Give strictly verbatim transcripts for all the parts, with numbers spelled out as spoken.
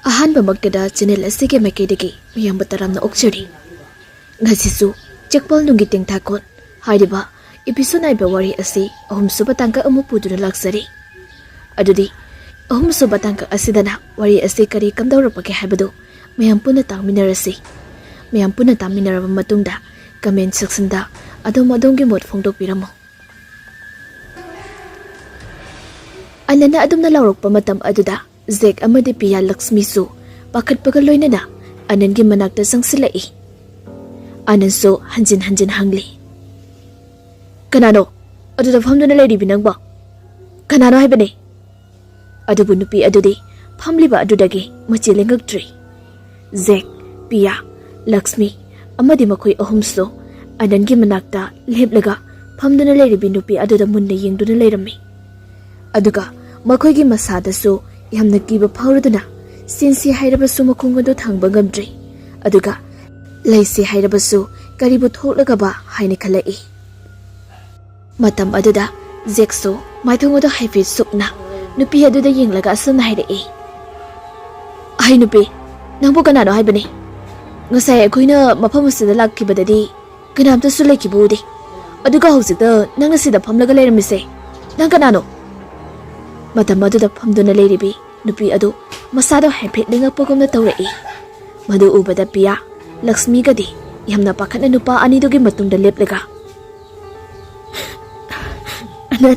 ꯑꯍꯥꯟꯕꯃꯛꯇꯗ channel ꯑꯁꯤꯒꯤ ꯃꯥꯏꯀꯩꯗꯒꯤ ꯃꯌꯥꯝꯕꯨ ꯇꯔꯥꯝꯅ ꯑꯣꯛꯆꯔꯤ꯫ ꯉꯁꯤꯁꯨ ꯆꯦꯛꯄꯜ ꯅꯨꯡꯒꯤ ꯇꯦꯡꯊꯥꯈꯣꯟ ꯍꯥꯏꯔꯤꯕ ꯏꯄꯤꯁꯣꯠ ꯅꯥꯏꯕ ꯋꯥꯔꯤ ꯑꯁꯤ ꯑꯍꯨꯝꯁꯨꯕ ꯇꯥꯡꯀꯛ ꯑꯃ ꯄꯨꯗꯨꯅ ꯂꯥꯛꯆꯔꯤ꯫ ꯑꯗꯨꯗꯤ ꯑꯍꯨꯝꯁꯨꯕ ꯇꯥꯡꯀꯛ ꯑꯁꯤꯗꯅ ꯋꯥꯔꯤ ꯑꯁꯤ ꯀꯔꯤ ꯀꯝꯗꯧꯔꯛꯄꯒꯦ ꯍꯥꯏꯕꯗꯨ ꯃꯌꯥꯝ ꯄꯨꯟꯅ ꯇꯥꯃꯤꯟꯅꯔꯁꯤ꯫ ꯃꯌꯥꯝ ꯄꯨꯟꯅ ꯇꯥꯃꯤꯟꯅꯔꯕ ꯃꯇꯨꯡꯗ comment sectionꯗ ꯑꯗꯣꯝ ꯑꯗꯣꯝꯒꯤ ꯃꯣꯠ ꯐꯣꯡꯗꯣꯛꯄꯤꯔꯝꯃꯨ꯫ ꯑꯅꯟꯅ ꯑꯗꯨꯝꯅ ꯂꯥꯎꯔꯛꯄ ꯃꯇꯝ ꯑꯗꯨꯗ ꯖꯦꯛ ꯑꯃꯗꯤ ꯄꯤꯌꯥ ꯂꯛꯁꯃꯤꯁꯨ ꯄꯥꯈꯠꯄꯒ ꯂꯣꯏꯅꯅ ꯑꯅꯟꯒꯤ ꯃꯅꯥꯛꯇ ꯆꯪꯁꯤꯜꯂꯛꯏ꯫ ꯑꯅꯟꯁꯨ ꯍꯟꯖꯤꯟ ꯍꯟꯖꯤꯟ ꯍꯪꯂꯤ, "ꯀꯅꯥꯅꯣ ꯑꯗꯨꯗ ꯐꯝꯗꯨꯅ ꯂꯩꯔꯤꯕꯤ ꯅꯪꯕꯣ? ꯀꯅꯥꯅꯣ ꯍꯥꯏꯕꯅꯦ?" ꯑꯗꯨꯕꯨ ꯅꯨꯄꯤ ꯑꯗꯨꯗꯤ ꯐꯝꯂꯤꯕ ꯑꯗꯨꯗꯒꯤ ꯃꯆꯤ ꯂꯦꯡꯉꯛꯇ꯭ꯔꯤ꯫ ꯖꯦꯛ, ꯄꯤꯌꯥ, ꯂꯛꯁꯃꯤ ꯑꯃꯗꯤ ꯃꯈꯣꯏ ꯑꯍꯨꯝꯁꯨ ꯑꯅꯟꯒꯤ ꯃꯅꯥꯛꯇ ꯂꯦꯞꯂꯒ ꯐꯝꯗꯨꯅ ꯂꯩꯔꯤꯕꯤ ꯅꯨꯄꯤ ꯑꯗꯨꯗ ꯃꯨꯟꯅ ꯌꯦꯡꯗꯨꯅ ꯂꯩꯔꯝꯃꯤ꯫ ꯑꯗꯨꯒ ꯃꯈꯣꯏꯒꯤ ꯃꯁꯥꯗꯁꯨ ꯌꯥꯝꯅ ꯀꯤꯕ ꯐꯥꯎꯔꯗꯨꯅ ꯆꯦꯟꯁꯤ ꯍꯥꯏꯔꯕꯁꯨ ꯃꯈꯣꯡ ꯑꯗꯨ ꯊꯥꯡꯕ ꯉꯝꯗ꯭ꯔꯤ꯫ ꯑꯗꯨꯒ ꯂꯩꯁꯤ ꯍꯥꯏꯔꯕꯁꯨ ꯀꯔꯤꯕꯨ ꯊꯣꯛꯂꯒꯕ ꯍꯥꯏꯅ ꯈꯜꯂꯛꯏ꯫ ꯃꯇꯝ ꯑꯗꯨꯗ ꯖꯦꯛꯁꯨ ꯃꯥꯏꯊꯣꯡ ꯑꯗꯨ ꯍꯥꯏꯐꯦꯠ ꯁꯨꯛꯅ ꯅꯨꯄꯤ ꯑꯗꯨꯗ ꯌꯦꯡꯂꯒ ꯑꯁꯨꯝꯅ ꯍꯥꯏꯔꯛꯏ, "ꯑꯍꯩ ꯅꯨꯄꯤ, ꯅꯪꯕꯨ ꯀꯅꯥꯅꯣ ꯍꯥꯏꯕꯅꯤ? ꯉꯁꯥꯏ ꯑꯩꯈꯣꯏꯅ ꯃꯐꯝ ꯑꯁꯤꯗ ꯂꯥꯛꯈꯤꯕꯗꯗꯤ ꯀꯅꯥꯝꯇꯁꯨ ꯂꯩꯈꯤꯕ ꯎꯗꯦ꯫ ꯑꯗꯨꯒ ꯍꯧꯖꯤꯛꯇ ꯅꯪꯅ ꯁꯤꯗ ꯐꯝꯂꯒ ꯂꯩꯔꯝꯃꯤꯁꯦ, ꯅꯪ ꯀꯅꯥꯅꯣ?" ꯃꯇꯝ ꯑꯗꯨꯗ ꯐꯝꯗꯨꯅ ꯂꯩꯔꯤꯕꯤ ꯅꯨꯄꯤ ꯑꯗꯨ ꯃꯁꯥꯗꯣ ꯍꯥꯏꯐꯦꯠ ꯂꯦꯡꯉꯛꯄꯒꯨꯝꯅ ꯇꯧꯔꯛꯏ꯫ ꯃꯗꯨ ꯎꯕꯗ ꯄꯤꯌꯥ, ꯂꯛꯁꯃꯤꯒꯗꯤ ꯌꯥꯝꯅ ꯄꯥꯈꯠꯅ ꯅꯨꯄꯥ ꯑꯅꯤꯗꯨꯒꯤ ꯃꯇꯨꯡꯗ ꯂꯦꯞꯂꯒ, "ꯑꯅꯟ,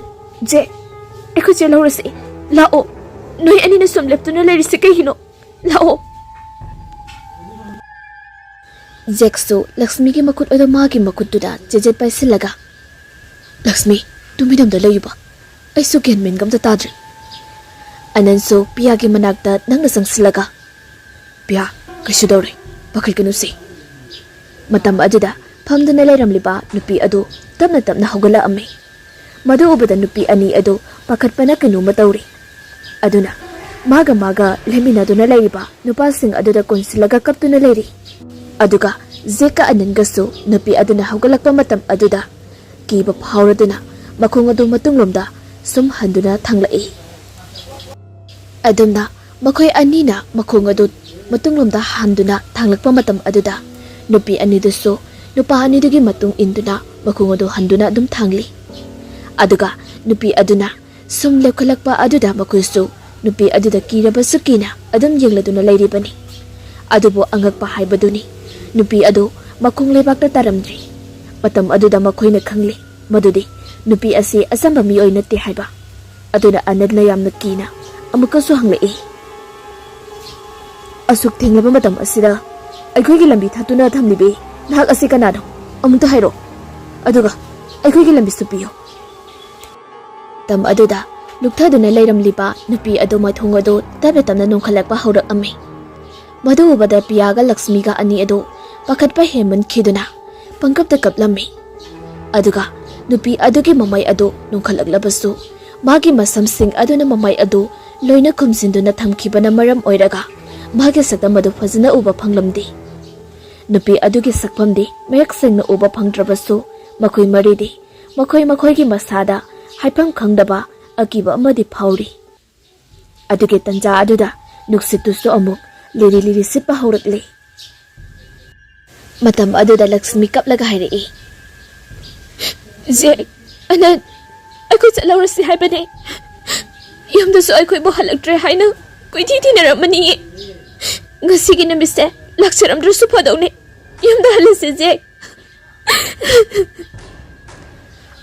ꯖꯦꯛ, ꯑꯩꯈꯣꯏ ꯆꯦꯜꯍꯧꯔꯁꯤ꯫ ꯂꯥꯛꯑꯣ, ꯅꯣꯏ ꯑꯅꯤꯅ ꯁꯨꯝ ꯂꯦꯞꯇꯨꯅ ꯂꯩꯔꯤꯁꯤ ꯀꯩꯒꯤꯅꯣ? ꯂꯥꯛꯑꯣ!" ꯖꯦꯛꯁꯨ ꯂꯛꯁꯃꯤꯒꯤ ꯃꯈꯨꯠ ꯑꯗꯨ ꯃꯥꯒꯤ ꯃꯈꯨꯠꯇꯨꯗ ꯆꯦꯖꯦꯠ ꯄꯥꯏꯁꯤꯜꯂꯒ, "ꯂꯛꯁꯃꯤ, ꯇꯨꯃꯤꯟ ꯑꯝꯇ ꯂꯩꯌꯨꯕ꯫ ꯑꯩꯁꯨ ꯒ꯭ꯌꯥꯟ ꯃꯦꯟꯒ ꯑꯝꯇ ꯇꯥꯗ꯭ꯔꯦ꯫" ꯑꯅꯟꯁꯨ ꯄꯤꯌꯥꯒꯤ ꯃꯅꯥꯛꯇ ꯅꯪꯅ ꯆꯪꯁꯤꯜꯂꯒ, "ꯄꯤꯌꯥ, ꯀꯩꯁꯨ ꯇꯧꯔꯣꯏ, ꯄꯥꯈꯠꯀꯅꯨꯁꯦ꯫" ꯃꯇꯝ ꯑꯗꯨꯗ ꯐꯝꯗꯨꯅ ꯂꯩꯔꯝꯂꯤꯕ ꯅꯨꯄꯤ ꯑꯗꯨ ꯇꯞꯅ ꯇꯞꯅ ꯍꯧꯒꯠꯂꯛꯑꯝꯃꯤ꯫ ꯃꯗꯨ ꯎꯕꯗ ꯅꯨꯄꯤ ꯑꯅꯤ ꯑꯗꯨ ꯄꯥꯈꯠꯄꯅ ꯀꯩꯅꯣꯝꯃ ꯇꯧꯔꯤ꯫ ꯑꯗꯨꯅ ꯃꯥꯒ ꯃꯥꯒ ꯂꯦꯞꯃꯤꯟꯅꯗꯨꯅ ꯂꯩꯔꯤꯕ ꯅꯨꯄꯥꯁꯤꯡ ꯑꯗꯨꯗ ꯀꯣꯟꯁꯤꯜꯂꯒ ꯀꯞꯇꯨꯅ ꯂꯩꯔꯤ꯫ ꯑꯗꯨꯒ ꯖꯦꯛꯀ ꯑꯅꯟꯒꯁꯨ ꯅꯨꯄꯤ ꯑꯗꯨꯅ ꯍꯧꯒꯠꯂꯛꯄ ꯃꯇꯝ ꯑꯗꯨꯗ ꯀꯤꯕ ꯐꯥꯎꯔꯗꯨꯅ ꯃꯈꯣꯡ ꯑꯗꯨ ꯃꯇꯨꯡꯂꯣꯝꯗ ꯁꯨꯝ ꯍꯟꯗꯨꯅ ꯊꯥꯡꯂꯛꯏ꯫ ꯑꯗꯨꯝꯅ ꯃꯈꯣꯏ ꯑꯅꯤꯅ ꯃꯈꯣꯡ ꯑꯗꯨ ꯃꯇꯨꯡꯂꯣꯝꯗ ꯍꯟꯗꯨꯅ ꯊꯥꯡꯂꯛꯄ ꯃꯇꯝ ꯑꯗꯨꯗ, ꯅꯨꯄꯤ ꯑꯅꯤꯗꯨꯁꯨ ꯅꯨꯄꯥ ꯑꯅꯤꯗꯨꯒꯤ ꯃꯇꯨꯡ ꯏꯟꯗꯨꯅ ꯃꯈꯣꯡ ꯑꯗꯨ ꯍꯟꯗꯨꯅ ꯑꯗꯨꯝ ꯊꯥꯡꯂꯤ꯫ ꯑꯗꯨꯒ ꯅꯨꯄꯤ ꯑꯗꯨꯅ ꯁꯨꯝ ꯂꯦꯞꯈꯠꯂꯛꯄ ꯑꯗꯨꯗ ꯃꯈꯣꯏꯁꯨ ꯅꯨꯄꯤ ꯑꯗꯨꯗ ꯀꯤꯔꯕꯁꯨ ꯀꯤꯅ ꯑꯗꯨꯝ ꯌꯦꯡꯂꯗꯨꯅ ꯂꯩꯔꯤꯕꯅꯤ꯫ ꯑꯗꯨꯕꯨ ꯑꯉꯛꯄ ꯍꯥꯏꯕꯗꯨꯅꯤ, ꯅꯨꯄꯤ ꯑꯗꯨ ꯃꯈꯣꯡ ꯂꯩꯕꯥꯛꯇ ꯇꯥꯔꯝꯗ꯭ꯔꯤ꯫ ꯃꯇꯝ ꯑꯗꯨꯗ ꯃꯈꯣꯏꯅ ꯈꯪꯂꯦ ꯃꯗꯨꯗꯤ ꯅꯨꯄꯤ ꯑꯁꯤ ꯑꯆꯝꯕ ꯃꯤꯑꯣꯏ ꯅꯠꯇꯦ ꯍꯥꯏꯕ꯫ ꯑꯗꯨꯅ ꯑꯅꯟꯅ ꯌꯥꯝꯅ ꯀꯤꯅ ꯑꯃꯨꯛꯀꯁꯨ ꯍꯪꯂꯛꯏ, "ꯑꯁꯨꯛ ꯊꯦꯡꯂꯕ ꯃꯇꯝ ꯑꯁꯤꯗ ꯑꯩꯈꯣꯏꯒꯤ ꯂꯝꯕꯤ ꯊꯠꯇꯨꯅ ꯊꯝꯂꯤꯕꯤ ꯅꯍꯥꯛ ꯑꯁꯤ ꯀꯅꯥꯅꯣ? ꯑꯃꯨꯛꯇ ꯍꯥꯏꯔꯣ꯫ ꯑꯗꯨꯒ ꯑꯩꯈꯣꯏꯒꯤ ꯂꯝꯕꯤꯁꯨ ꯄꯤꯌꯨ꯫" ꯃꯇꯝ ꯑꯗꯨꯗ ꯂꯨꯞꯊꯗꯨꯅ ꯂꯩꯔꯝꯂꯤꯕ ꯅꯨꯄꯤ ꯑꯗꯨ ꯃꯊꯣꯡ ꯑꯗꯨ ꯇꯞꯅ ꯇꯞꯅ ꯅꯣꯡꯈꯠꯂꯛꯄ ꯍꯧꯔꯛꯑꯝꯃꯤ꯫ ꯃꯗꯨ ꯎꯕꯗ ꯄꯤꯌꯥꯒ ꯂꯛꯁꯃꯤꯒ ꯑꯅꯤ ꯑꯗꯨ ꯄꯥꯈꯠꯄ ꯍꯦꯟꯃꯟꯈꯤꯗꯨꯅ ꯄꯪꯀꯞꯇ ꯀꯞꯂꯝꯃꯤ꯫ ꯑꯗꯨꯒ ꯅꯨꯄꯤ ꯑꯗꯨꯒꯤ ꯃꯃꯥꯏ ꯑꯗꯨ ꯅꯣꯡꯈꯠꯂꯛꯂꯕꯁꯨ, ꯃꯥꯒꯤ ꯃꯁꯝꯁꯤꯡ ꯑꯗꯨꯅ ꯃꯃꯥꯏ ꯑꯗꯨ ꯂꯣꯏꯅ ꯈꯨꯝꯖꯤꯟꯗꯨꯅ ꯊꯝꯈꯤꯕꯅ ꯃꯔꯝ ꯑꯣꯏꯔꯒ ꯃꯥꯒꯤ ꯁꯛꯇꯝ ꯑꯗꯨ ꯐꯖꯅ ꯎꯕ ꯐꯪꯂꯝꯗꯦ꯫ ꯅꯨꯄꯤ ꯑꯗꯨꯒꯤ ꯁꯛꯐꯝꯗꯤ ꯃꯌꯦꯛ ꯁꯦꯡꯅ ꯎꯕ ꯐꯪꯗ꯭ꯔꯕꯁꯨ, ꯃꯈꯣꯏ ꯃꯔꯤꯗꯤ ꯃꯈꯣꯏ ꯃꯈꯣꯏꯒꯤ ꯃꯁꯥꯗ ꯍꯥꯏꯐꯝ ꯈꯪꯗꯕ ꯑꯀꯤꯕ ꯑꯃꯗꯤ ꯐꯥꯎꯔꯤ꯫ ꯑꯗꯨꯒꯤ ꯇꯟꯖꯥ ꯑꯗꯨꯗ ꯅꯨꯡꯁꯤꯠꯇꯨꯁꯨ ꯑꯃꯨꯛ ꯂꯤꯔꯤ ꯂꯤꯔꯤ ꯁꯤꯠꯄ ꯍꯧꯔꯛꯂꯦ꯫ ꯃꯇꯝ ꯑꯗꯨꯗ ꯂꯛꯁꯃꯤ ꯀꯞꯂꯒ ꯍꯥꯏꯔꯛꯏ, "ꯖꯦꯛ, ꯑꯅꯟ, ꯑꯩꯈꯣꯏ ꯆꯠꯍꯧꯔꯁꯤ ꯍꯥꯏꯕꯅꯦ꯫ ꯌꯨꯝꯗꯁꯨ ꯑꯩꯈꯣꯏꯕꯨ ꯍꯜꯂꯛꯇ꯭ꯔꯦ ꯍꯥꯏꯅ ꯀꯣꯏꯊꯤ ꯊꯤꯅꯔꯝꯃꯅꯤꯌꯦ꯫ ꯉꯁꯤꯒꯤ ꯅꯨꯃꯤꯠꯁꯦ ꯂꯥꯛꯆꯔꯝꯗ꯭ꯔꯁꯨ ꯐꯗꯧꯅꯦ꯫ ꯌꯨꯝꯗ ꯍꯜꯂꯁꯦ, ꯖꯦꯛ꯫"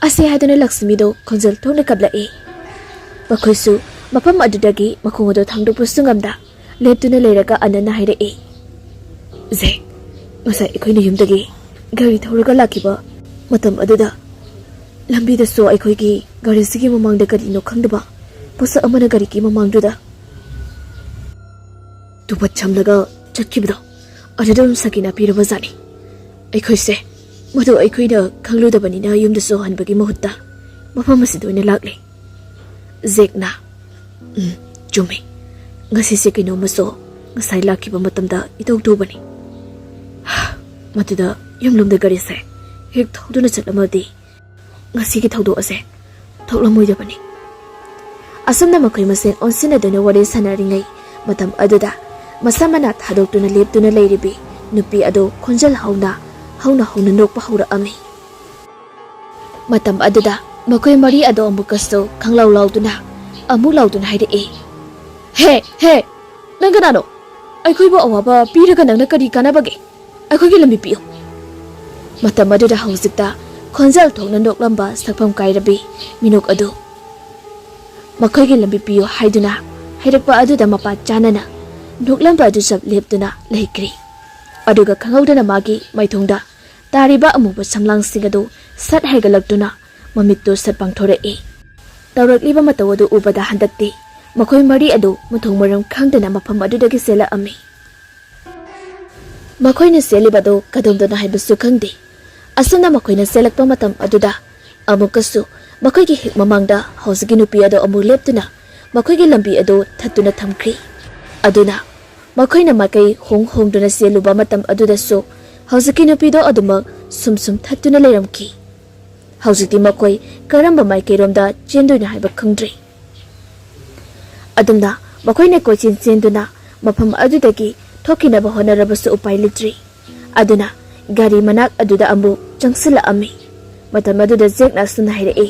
ꯑꯁꯤ ꯍꯥꯏꯗꯨꯅ ꯂꯛꯁꯃꯤꯗꯨ ꯈꯣꯟꯖꯦꯜ ꯊꯣꯛꯅ ꯀꯞꯂꯛꯏ꯫ ꯃꯈꯣꯏꯁꯨ ꯃꯐꯝ ꯑꯗꯨꯗꯒꯤ ꯃꯈꯣꯡ ꯑꯗꯨ ꯊꯥꯡꯗꯣꯛꯄꯁꯨ ꯉꯝꯗ ꯂꯦꯞꯇꯨꯅ ꯂꯩꯔꯒ ꯑꯅꯟꯅ ꯍꯥꯏꯔꯛꯏ, "ꯖꯦꯛ, ꯉꯁꯥꯏ ꯑꯩꯈꯣꯏꯅ ꯌꯨꯝꯗꯒꯤ ꯒꯥꯔꯤ ꯊꯧꯔꯒ ꯂꯥꯛꯈꯤꯕ ꯃꯇꯝ ꯑꯗꯨꯗ ꯂꯝꯕꯤꯗꯁꯨ ꯑꯩꯈꯣꯏꯒꯤ ꯒꯥꯔꯤꯁꯤꯒꯤ ꯃꯃꯥꯡꯗ ꯀꯔꯤꯅꯣ ꯈꯪꯗꯕ ꯄꯣꯠꯁꯛ ꯑꯃꯅ ꯒꯥꯔꯤꯒꯤ ꯃꯃꯥꯡꯗꯨꯗ ꯇꯨꯄꯠ ꯁꯝꯂꯒ ꯆꯠꯈꯤꯕꯗꯣ ꯑꯗꯨꯗ ꯑꯗꯨꯝ ꯁꯥꯀꯤꯅꯥ ꯄꯤꯔꯕꯖꯥꯠꯅꯤ꯫ ꯑꯩꯈꯣꯏꯁꯦ ꯃꯗꯨ ꯑꯩꯈꯣꯏꯅ ꯈꯪꯂꯨꯗꯕꯅꯤꯅ ꯌꯨꯝꯗꯁꯨ ꯍꯟꯕꯒꯤ ꯃꯍꯨꯠꯇ ꯃꯐꯝ ꯑꯁꯤꯗ ꯑꯣꯏꯅ ꯂꯥꯛꯂꯦ꯫" ꯖꯦꯛꯅ, "ꯎꯝ, ꯆꯨꯝꯃꯤ꯫ ꯉꯁꯤꯁꯦ ꯀꯩꯅꯣꯝꯃꯁꯨ ꯉꯁꯥꯏ ꯂꯥꯛꯈꯤꯕ ꯃꯇꯝꯗ ꯏꯇꯧ ꯇꯧꯕꯅꯤ꯫ ꯃꯗꯨꯗ ꯌꯨꯝꯂꯣꯝꯗ ꯒꯥꯔꯤꯁꯦ ꯍꯦꯛ ꯊꯧꯗꯨꯅ ꯆꯠꯂꯝꯃꯗꯤ ꯉꯁꯤꯒꯤ ꯊꯧꯗꯣꯛ ꯑꯁꯦ ꯊꯣꯛꯂꯝꯃꯣꯏꯗꯕꯅꯤ꯫" ꯑꯁꯨꯝꯅ ꯃꯈꯣꯏ ꯃꯁꯦꯟ ꯑꯣꯟꯁꯤꯟꯅꯗꯨꯅ ꯋꯥꯔꯤ ꯁꯥꯟꯅꯔꯤꯉꯩ ꯃꯇꯝ ꯑꯗꯨꯗ ꯃꯁꯥ ꯃꯅꯥ ꯊꯥꯗꯣꯛꯇꯨꯅ ꯂꯦꯞꯇꯨꯅ ꯂꯩꯔꯤꯕꯤ ꯅꯨꯄꯤ ꯑꯗꯨ ꯈꯣꯟꯖꯦꯜ ꯍꯧꯅ, ꯍꯧꯅ ꯍꯧꯅ ꯅꯣꯛꯄ ꯍꯧꯔꯛꯑꯝꯃꯤ꯫ ꯃꯇꯝ ꯑꯗꯨꯗ ꯃꯈꯣꯏ ꯃꯔꯤ ꯑꯗꯣ ꯑꯃꯨꯛꯀꯁꯨ ꯈꯪꯂꯥꯎ ꯂꯥꯎꯗꯨꯅ, ꯑꯃꯨꯛ ꯂꯥꯎꯗꯨꯅ ꯍꯥꯏꯔꯛꯏ, "ꯍꯦ, ꯍꯦ, ꯅꯪ ꯀꯅꯥꯅꯣ? ꯑꯩꯈꯣꯏꯕꯨ ꯑꯋꯥꯕ ꯄꯤꯔꯒ ꯅꯪꯅ ꯀꯔꯤ ꯀꯥꯟꯅꯕꯒꯦ? ꯑꯩꯈꯣꯏꯒꯤ ꯂꯝꯕꯤ ꯄꯤꯌꯨ!" ꯃꯇꯝ ꯑꯗꯨꯗ ꯍꯧꯖꯤꯛꯇ ꯈꯣꯟꯖꯦꯜ ꯊꯣꯛꯅ ꯅꯣꯛꯂꯝꯕ ꯁꯛꯐꯝ ꯀꯥꯏꯔꯕꯤ ꯃꯤꯅꯣꯛ ꯑꯗꯨ ꯃꯈꯣꯏꯒꯤ ꯂꯝꯕꯤ ꯄꯤꯌꯨ ꯍꯥꯏꯗꯨꯅ ꯍꯥꯏꯔꯛꯄ ꯑꯗꯨꯗ ꯃꯄꯥ ꯆꯥꯅꯅ ꯅꯣꯛꯂꯝꯕ ꯑꯗꯨ ꯆꯞ ꯂꯦꯞꯇꯨꯅ ꯂꯩꯈ꯭ꯔꯤ꯫ ꯑꯗꯨꯒ ꯈꯪꯍꯧꯗꯅ ꯃꯥꯒꯤ ꯃꯥꯏꯊꯣꯡꯗ ꯇꯥꯔꯤꯕ ꯑꯃꯨꯕ ꯁꯝꯂꯥꯡꯁꯤꯡ ꯑꯗꯨ ꯁꯠ ꯍꯥꯏꯒꯠꯂꯛꯇꯨꯅ ꯃꯃꯤꯠꯇꯨ ꯁꯠ ꯄꯥꯡꯊꯣꯔꯛꯏ꯫ ꯇꯧꯔꯛꯂꯤꯕ ꯃꯇꯧ ꯑꯗꯨ ꯎꯕꯗ ꯍꯟꯗꯛꯇꯤ ꯃꯈꯣꯏ ꯃꯔꯤ ꯑꯗꯨ ꯃꯊꯣꯡ ꯃꯔꯝ ꯈꯪꯗꯅ ꯃꯐꯝ ꯑꯗꯨꯗꯒꯤ ꯆꯦꯜꯂꯛꯑꯝꯃꯤ꯫ ꯃꯈꯣꯏꯅ ꯆꯦꯜꯂꯤꯕꯗꯨ ꯀꯗꯣꯝꯗꯅꯣ ꯍꯥꯏꯕꯁꯨ ꯈꯪꯗꯦ꯫ ꯑꯁꯨꯝꯅ ꯃꯈꯣꯏꯅ ꯆꯦꯜꯂꯛꯄ ꯃꯇꯝ ꯑꯗꯨꯗ ꯑꯃꯨꯛꯀꯁꯨ ꯃꯈꯣꯏꯒꯤ ꯍꯦꯛ ꯃꯃꯥꯡꯗ ꯍꯧꯖꯤꯛꯀꯤ ꯅꯨꯄꯤ ꯑꯗꯨ ꯑꯃꯨꯛ ꯂꯦꯞꯇꯨꯅ ꯃꯈꯣꯏꯒꯤ ꯂꯝꯕꯤ ꯑꯗꯨ ꯊꯠꯇꯨꯅ ꯊꯝꯈ꯭ꯔꯤ꯫ ꯑꯗꯨꯅ ꯃꯈꯣꯏꯅ ꯃꯥꯏꯀꯩ ꯍꯣꯡ ꯍꯣꯡꯗꯨꯅ ꯆꯦꯜꯂꯨꯕ ꯃꯇꯝ ꯑꯗꯨꯗꯁꯨ ꯍꯧꯖꯤꯛꯀꯤ ꯅꯨꯄꯤꯗꯣ ꯑꯗꯨꯃꯛ ꯁꯨꯝ ꯁꯨꯝ ꯊꯠꯇꯨꯅ ꯂꯩꯔꯝꯈꯤ꯫ ꯍꯧꯖꯤꯛꯇꯤ ꯃꯈꯣꯏ ꯀꯔꯝꯕ ꯃꯥꯏꯀꯩꯔꯣꯝꯗ ꯆꯦꯟꯗꯣꯏꯅꯣ ꯍꯥꯏꯕ ꯈꯪꯗ꯭ꯔꯤ꯫ ꯑꯗꯨꯝꯅ ꯃꯈꯣꯏꯅ ꯀꯣꯏꯆꯦꯟ ꯆꯦꯟꯗꯨꯅ ꯃꯐꯝ ꯑꯗꯨꯗꯒꯤ ꯊꯣꯛꯈꯤꯅꯕ ꯍꯣꯠꯅꯔꯕꯁꯨ ꯎꯄꯥꯏ ꯂꯩꯇ꯭ꯔꯤ꯫ ꯑꯗꯨꯅ ꯒꯥꯔꯤ ꯃꯅꯥꯛ ꯑꯗꯨꯗ ꯑꯃꯨꯛ ꯆꯪꯁꯤꯜꯂꯛꯑꯝꯃꯤ꯫ ꯃꯇꯝ ꯑꯗꯨꯗ ꯖꯦꯛꯅ ꯑꯁꯨꯝꯅ ꯍꯥꯏꯔꯛꯏ,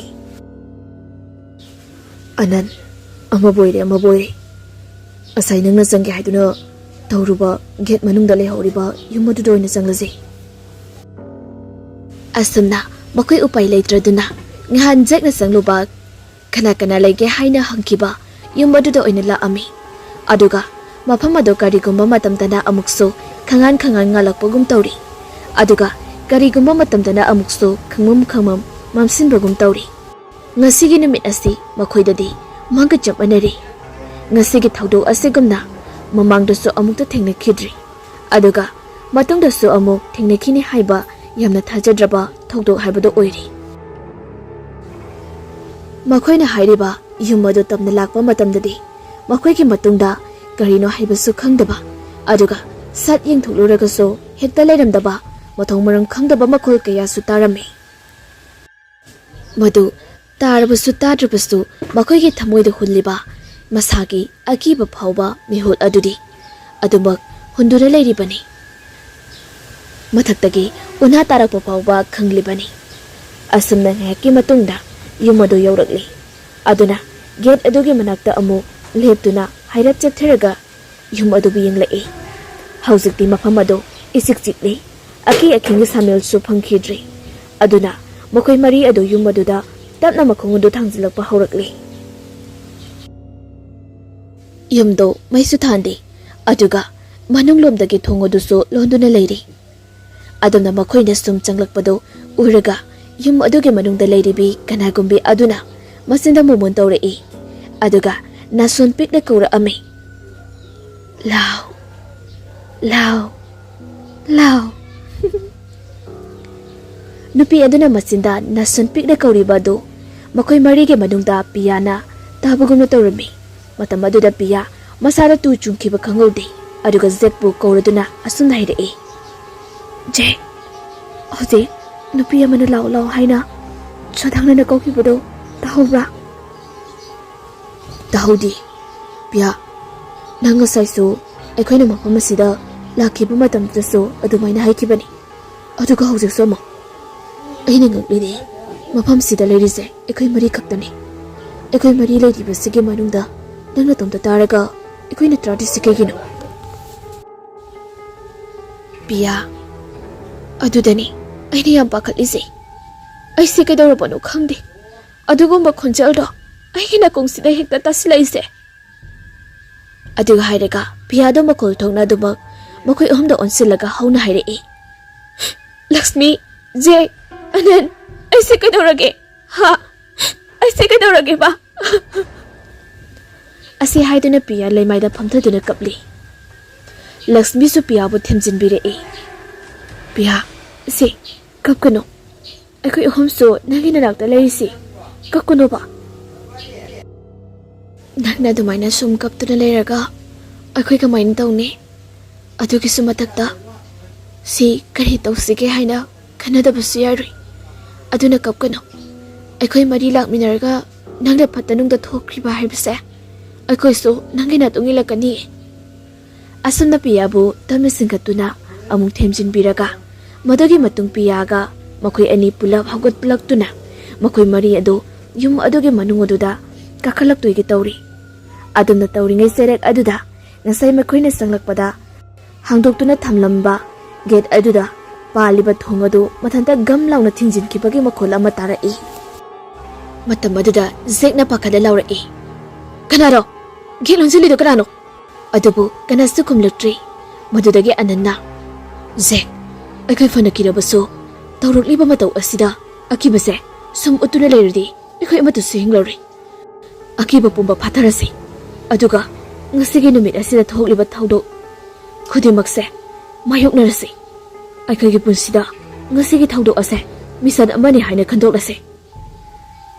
"ꯑꯅꯟ, ꯑꯃꯕꯨ ꯑꯣꯏꯔꯦ, ꯑꯃꯕꯨ ꯑꯣꯏꯔꯦ꯫ ꯉꯁꯥꯏ ꯅꯪꯅ ꯆꯪꯒꯦ ꯍꯥꯏꯗꯨꯅ ꯇꯧꯔꯨꯕ ꯒꯦꯠ ꯃꯅꯨꯡꯗ ꯂꯩꯍꯧꯔꯤꯕ ꯌꯨꯝ ꯑꯗꯨꯗ ꯑꯣꯏꯅ ꯆꯪꯂꯁꯤ꯫" ꯑꯁꯨꯝꯅ ꯃꯈꯣꯏ ꯎꯄꯥꯏ ꯂꯩꯇ꯭ꯔꯗꯨꯅ ꯉꯍꯥꯟ ꯖꯦꯛꯅ ꯆꯪꯂꯨꯕ ꯀꯅꯥ ꯀꯅꯥ ꯂꯩꯒꯦ ꯍꯥꯏꯅ ꯍꯪꯈꯤꯕ ꯌꯨꯝ ꯑꯗꯨꯗ ꯑꯣꯏꯅ ꯂꯥꯛꯑꯝꯃꯤ꯫ ꯑꯗꯨꯒ ꯃꯐꯝ ꯑꯗꯨ ꯀꯔꯤꯒꯨꯝꯕ ꯃꯇꯝꯗꯅ ꯑꯃꯨꯛꯁꯨ ꯈꯪꯉꯥꯟ ꯈꯪꯉꯥꯟ ꯉꯥꯜꯂꯛꯄꯒꯨꯝ ꯇꯧꯔꯤ꯫ ꯑꯗꯨꯒ ꯀꯔꯤꯒꯨꯝꯕ ꯃꯇꯝꯗꯅ ꯑꯃꯨꯛꯁꯨ ꯈꯪꯃꯝ ꯈꯪꯃꯝ ꯃꯝꯁꯤꯟꯕꯒꯨꯝ ꯇꯧꯔꯤ꯫ ꯉꯁꯤꯒꯤ ꯅꯨꯃꯤꯠ ꯑꯁꯤ ꯃꯈꯣꯏꯗꯗꯤ ꯃꯪꯒ ꯆꯞ ꯃꯥꯟꯅꯔꯤ꯫ ꯉꯁꯤꯒꯤ ꯊꯧꯗꯣꯛ ꯑꯁꯤꯒꯨꯝꯅ ꯃꯃꯥꯡꯗꯁꯨ ꯑꯃꯨꯛꯇ ꯊꯦꯡꯅꯈꯤꯗ꯭ꯔꯤ꯫ ꯑꯗꯨꯒ ꯃꯇꯨꯡꯗꯁꯨ ꯑꯃꯨꯛ ꯊꯦꯡꯅꯈꯤꯅꯤ ꯍꯥꯏꯕ ꯌꯥꯝꯅ ꯊꯥꯖꯗ꯭ꯔꯕ ꯊꯧꯗꯣꯛ ꯍꯥꯏꯕꯗꯨ ꯑꯣꯏꯔꯤ꯫ ꯃꯈꯣꯏꯅ ꯍꯥꯏꯔꯤꯕ ꯌꯨꯝ ꯑꯗꯨ ꯇꯝꯅ ꯂꯥꯛꯄ ꯃꯇꯝꯗꯗꯤ ꯃꯈꯣꯏꯒꯤ ꯃꯇꯨꯡꯗ ꯀꯔꯤꯅꯣ ꯍꯥꯏꯕꯁꯨ ꯈꯪꯗꯕ, ꯑꯗꯨꯒ ꯁꯠ ꯌꯦꯡꯊꯣꯛꯂꯨꯔꯒꯁꯨ ꯍꯦꯛꯇ ꯂꯩꯔꯝꯗꯕ ꯃꯊꯣꯡ ꯃꯔꯝ ꯈꯪꯗꯕ ꯃꯈꯣꯜ ꯀꯌꯥꯁꯨ ꯇꯥꯔꯝꯃꯤ꯫ ꯃꯗꯨ ꯇꯥꯔꯕꯁꯨ ꯇꯥꯗ꯭ꯔꯕꯁꯨ ꯃꯈꯣꯏꯒꯤ ꯊꯃꯣꯏꯗ ꯍꯨꯜꯂꯤꯕ ꯃꯁꯥꯒꯤ ꯑꯀꯤꯕ ꯐꯥꯎꯕ ꯃꯤꯍꯨꯠ ꯑꯗꯨꯗꯤ ꯑꯗꯨꯃꯛ ꯍꯨꯟꯗꯨꯅ ꯂꯩꯔꯤꯕꯅꯤ꯫ ꯃꯊꯛꯇꯒꯤ ꯎꯅꯥ ꯇꯥꯔꯛꯄ ꯐꯥꯎꯕ ꯈꯪꯂꯤꯕꯅꯤ꯫ ꯑꯁꯨꯝꯅ ꯉꯥꯏꯍꯥꯛꯀꯤ ꯃꯇꯨꯡꯗ ꯌꯨꯝ ꯑꯗꯨ ꯌꯧꯔꯛꯂꯤ꯫ ꯑꯗꯨꯅ ꯒꯦꯠ ꯑꯗꯨꯒꯤ ꯃꯅꯥꯛꯇ ꯑꯃꯨꯛ ꯂꯦꯞꯇꯨꯅ ꯍꯥꯏꯔꯞ ꯆꯠꯊꯔꯒ ꯌꯨꯝ ꯑꯗꯨꯕꯨ ꯌꯦꯡꯂꯛꯏ꯫ ꯍꯧꯖꯤꯛꯇꯤ ꯃꯐꯝ ꯑꯗꯨ ꯏꯆꯤꯛ ꯆꯤꯛꯂꯤ꯫ ꯑꯀꯤ ꯑꯈꯤꯡꯒꯤ ꯁꯥꯃꯦꯜꯁꯨ ꯐꯪꯈꯤꯗ꯭ꯔꯤ꯫ ꯑꯗꯨꯅ ꯃꯈꯣꯏ ꯃꯔꯤ ꯑꯗꯨ ꯌꯨꯝ ꯑꯗꯨꯗ ꯇꯞꯅ ꯃꯈꯣꯡ ꯑꯗꯨ ꯊꯥꯡꯖꯤꯜꯂꯛꯄ ꯍꯧꯔꯛꯂꯤ꯫ ꯌꯨꯝꯗꯣ ꯃꯩꯁꯨ ꯊꯥꯟꯗꯦ꯫ ꯑꯗꯨꯒ ꯃꯅꯨꯡꯂꯣꯝꯗꯒꯤ ꯊꯣꯡ ꯑꯗꯨꯁꯨ ꯂꯣꯟꯗꯨꯅ ꯂꯩꯔꯤ꯫ ꯑꯗꯨꯝꯅ ꯃꯈꯣꯏꯅ ꯁꯨꯝ ꯆꯪꯂꯛꯄꯗꯨ ꯎꯔꯒ ꯌꯨꯝ ꯑꯗꯨꯒꯤ ꯃꯅꯨꯡꯗ ꯂꯩꯔꯤꯕꯤ ꯀꯅꯥꯒꯨꯝꯕꯤ ꯑꯗꯨꯅ ꯃꯆꯤꯟꯗ ꯃꯣꯃꯣꯟ ꯇꯧꯔꯛꯏ꯫ ꯑꯗꯨꯒ ꯅꯥꯁꯣꯟ ꯄꯤꯛꯅ ꯀꯧꯔꯛꯑꯝꯃꯤ, "ꯂꯥꯎ, ꯂꯥꯎ, ꯂꯥꯎ!" ꯅꯨꯄꯤ ꯑꯗꯨꯅ ꯃꯆꯤꯟꯗ ꯅꯥꯁꯣꯟ ꯄꯤꯛꯅ ꯀꯧꯔꯤꯕ ꯑꯗꯨ ꯃꯈꯣꯏ ꯃꯔꯤꯒꯤ ꯃꯅꯨꯡꯗ ꯄꯤꯌꯥꯅ ꯇꯥꯕꯒꯨꯝꯅ ꯇꯧꯔꯝꯃꯤ꯫ ꯃꯇꯝ ꯑꯗꯨꯗ ꯄꯤꯌꯥ ꯃꯁꯥꯗ ꯇꯨ ꯆꯨꯡꯈꯤꯕ ꯈꯪꯍꯧꯗꯦ꯫ ꯑꯗꯨꯒ ꯖꯦꯛꯄꯨ ꯀꯧꯔꯗꯨꯅ ꯑꯁꯨꯝꯅ ꯍꯥꯏꯔꯛꯏ, "ꯖꯦꯛ, ꯍꯧꯖꯤꯛ ꯅꯨꯄꯤ ꯑꯃꯅ ꯂꯥꯎ ꯂꯥꯎ ꯍꯥꯏꯅ ꯁꯣꯗꯥꯡꯅꯅ ꯀꯧꯈꯤꯕꯗꯣ ꯇꯥꯍꯧꯕ꯭ꯔꯥ?" "ꯇꯥꯍꯧꯗꯦ꯫ ꯄꯤꯌꯥ, ꯅꯪ ꯉꯁꯥꯏꯁꯨ ꯑꯩꯈꯣꯏꯅ ꯃꯐꯝ ꯑꯁꯤꯗ ꯂꯥꯛꯈꯤꯕ ꯃꯇꯝꯗꯁꯨ ꯑꯗꯨꯃꯥꯏꯅ ꯍꯥꯏꯈꯤꯕꯅꯤ꯫ ꯑꯗꯨꯒ ꯍꯧꯖꯤꯛꯁꯨ ꯑꯃꯨꯛ꯫ ꯑꯩꯅ ꯉꯛꯂꯤꯅꯦ, ꯃꯐꯝꯁꯤꯗ ꯂꯩꯔꯤꯁꯦ ꯑꯩꯈꯣꯏ ꯃꯔꯤ ꯈꯛꯇꯅꯤ꯫ ꯑꯩꯈꯣꯏ ꯃꯔꯤ ꯂꯩꯔꯤꯕꯁꯤꯒꯤ ꯃꯅꯨꯡꯗ ꯅꯪ ꯅꯇꯣꯝꯇ ꯇꯥꯔꯒ ꯑꯩꯈꯣꯏꯅ ꯇꯥꯗ꯭ꯔꯤꯁꯤ ꯀꯩꯒꯤꯅꯣ?" "ꯄꯤꯌꯥ, ꯑꯗꯨꯗꯅꯤ ꯑꯩꯅ ꯌꯥꯝ ꯄꯥꯈꯠꯂꯤꯁꯦ꯫ ꯑꯩꯁꯦ ꯀꯩꯗꯧꯔꯕꯅꯣ ꯈꯪꯗꯦ꯫ ꯑꯗꯨꯒꯨꯝꯕ ꯈꯣꯟꯖꯦꯜꯗꯣ ꯑꯩꯒꯤ ꯅꯥꯀꯣꯡꯁꯤꯗ ꯍꯦꯛꯇ ꯇꯥꯁꯤꯜꯂꯛꯏꯁꯦ꯫" ꯑꯗꯨꯒ ꯍꯥꯏꯔꯒ ꯄꯤꯌꯥꯗꯣ ꯃꯈꯣꯜ ꯊꯣꯛꯅ ꯑꯗꯨꯃꯛ ꯃꯈꯣꯏ ꯑꯍꯨꯝꯗ ꯑꯣꯟꯁꯤꯜꯂꯒ ꯍꯧꯅ ꯍꯥꯏꯔꯛꯏ, "ꯂꯛꯁꯃꯤ, ꯖꯦꯛ, ꯑꯅꯟ, ꯑꯩꯁꯦ ꯀꯩꯗꯧꯔꯒꯦ? ꯍꯥ? ꯑꯩꯁꯦ ꯀꯩꯗꯧꯔꯒꯦꯕ?" ꯑꯁꯤ ꯍꯥꯏꯗꯨꯅ ꯄꯤꯌꯥ ꯂꯩꯃꯥꯏꯗ ꯐꯝꯊꯗꯨꯅ ꯀꯞꯂꯤ꯫ ꯂꯛꯁꯃꯤꯁꯨ ꯄꯤꯌꯥꯕꯨ ꯊꯦꯝꯖꯤꯟꯕꯤꯔꯛꯏ꯫ "ꯄꯤꯌꯥ, ꯁꯦ, ꯀꯞꯀꯅꯨ꯫ ꯑꯩꯈꯣꯏ ꯑꯍꯨꯝꯁꯨ ꯅꯪꯒꯤ ꯅꯅꯥꯛꯇ ꯂꯩꯔꯤꯁꯤ꯫ ꯀꯞꯀꯅꯣꯕ꯫ ꯅꯪꯅ ꯑꯗꯨꯃꯥꯏꯅ ꯁꯨꯝ ꯀꯞꯇꯨꯅ ꯂꯩꯔꯒ ꯑꯩꯈꯣꯏ ꯀꯃꯥꯏꯅ ꯇꯧꯅꯤ? ꯑꯗꯨꯒꯤꯁꯨ ꯃꯊꯛꯇ ꯁꯤ ꯀꯔꯤ ꯇꯧꯁꯤꯒꯦ ꯍꯥꯏꯅ ꯈꯟꯅꯗꯕꯁꯨ ꯌꯥꯔꯣꯏ꯫ ꯑꯗꯨꯅ ꯀꯞꯀꯅꯨ꯫ ꯑꯩꯈꯣꯏ ꯃꯔꯤ ꯂꯥꯛꯃꯤꯟꯅꯔꯒ ꯅꯪꯅ ꯐꯠꯇ ꯅꯨꯡꯗ ꯊꯣꯛꯈ꯭ꯔꯤꯕ ꯍꯥꯏꯕꯁꯦ "ꯑꯩꯈꯣꯏꯁꯨ ꯅꯪꯒꯤ ꯅꯥꯛꯇ ꯏꯜꯂꯛꯀꯅꯤ꯫" ꯑꯁꯨꯝꯅ ꯄꯤꯌꯥꯕꯨ ꯇꯞꯅ ꯆꯤꯡꯈꯠꯇꯨꯅ ꯑꯃꯨꯛ ꯊꯦꯝꯖꯤꯟꯕꯤꯔꯒ, ꯃꯗꯨꯒꯤ ꯃꯇꯨꯡ ꯄꯤꯌꯥꯒ ꯃꯈꯣꯏ ꯑꯅꯤ ꯄꯨꯂꯞ ꯍꯧꯒꯠꯂꯛꯇꯨꯅ ꯃꯈꯣꯏ ꯃꯔꯤ ꯑꯗꯨ ꯌꯨꯝ ꯑꯗꯨꯒꯤ ꯃꯅꯨꯡ ꯑꯗꯨꯗ ꯀꯥꯈꯠꯂꯛꯇꯣꯏꯒꯤ ꯇꯧꯔꯤ꯫ ꯑꯗꯨꯝꯅ ꯇꯧꯔꯤꯉꯩ ꯆꯩꯔꯛ ꯑꯗꯨꯗ ꯉꯁꯥꯏ ꯃꯈꯣꯏꯅ ꯆꯪꯂꯛꯄꯗ ꯍꯥꯡꯗꯣꯛꯇꯨꯅ ꯊꯝꯂꯝꯕ ꯒꯦꯠ ꯑꯗꯨꯗ ꯄꯥꯜꯂꯤꯕ ꯊꯣꯡ ꯑꯗꯨ ꯃꯊꯟꯇ ꯒꯝ ꯂꯥꯎꯅ ꯊꯤꯡꯖꯤꯟꯈꯤꯕꯒꯤ ꯃꯈꯣꯜ ꯑꯃ ꯇꯥꯔꯛꯏ꯫ ꯃꯇꯝ ꯑꯗꯨꯗ ꯖꯦꯛꯅ ꯄꯥꯈꯠꯂ ꯂꯥꯎꯔꯛꯏ, "ꯀꯅꯥꯅꯣ? ꯒꯦꯠ ꯂꯣꯟꯁꯤꯜꯂꯤꯗꯣ ꯀꯅꯥꯅꯣ?" ꯑꯗꯨꯕꯨ ꯀꯅꯥꯁꯨ ꯈꯨꯝꯂꯛꯇ꯭ꯔꯤ꯫ ꯃꯗꯨꯗꯒꯤ ꯑꯅꯟꯅ, "ꯖꯦꯛ, ꯑꯩꯈꯣꯏ ꯐꯅ ꯀꯤꯔꯕꯁꯨ ꯇꯧꯔꯛꯂꯤꯕ ꯃꯇꯧ ꯑꯁꯤꯗ ꯑꯀꯤꯕꯁꯦ ꯁꯨꯝ ꯎꯠꯇꯨꯅ ꯂꯩꯔꯗꯤ ꯑꯩꯈꯣꯏ ꯑꯃꯠꯇꯁꯨ ꯍꯤꯡꯂꯔꯣꯏ꯫ ꯑꯀꯤꯕ ꯄꯨꯝꯕ ꯐꯥꯊꯔꯁꯤ, ꯑꯗꯨꯒ ꯉꯁꯤꯒꯤ ꯅꯨꯃꯤꯠ ꯑꯁꯤꯗ ꯊꯣꯛꯂꯤꯕ ꯊꯧꯗꯣꯛ ꯈꯨꯗꯤꯡꯃꯛꯁꯦ ꯃꯥꯌꯣꯛꯅꯔꯁꯤ꯫ ꯑꯩꯈꯣꯏꯒꯤ ꯄꯨꯟꯁꯤꯗ ꯉꯁꯤꯒꯤ ꯊꯧꯗꯣꯛ ꯑꯁꯦ ꯃꯤꯁꯟ ꯑꯃꯅꯤ ꯍꯥꯏꯅ ꯈꯟꯗꯣꯛꯂꯁꯤ꯫"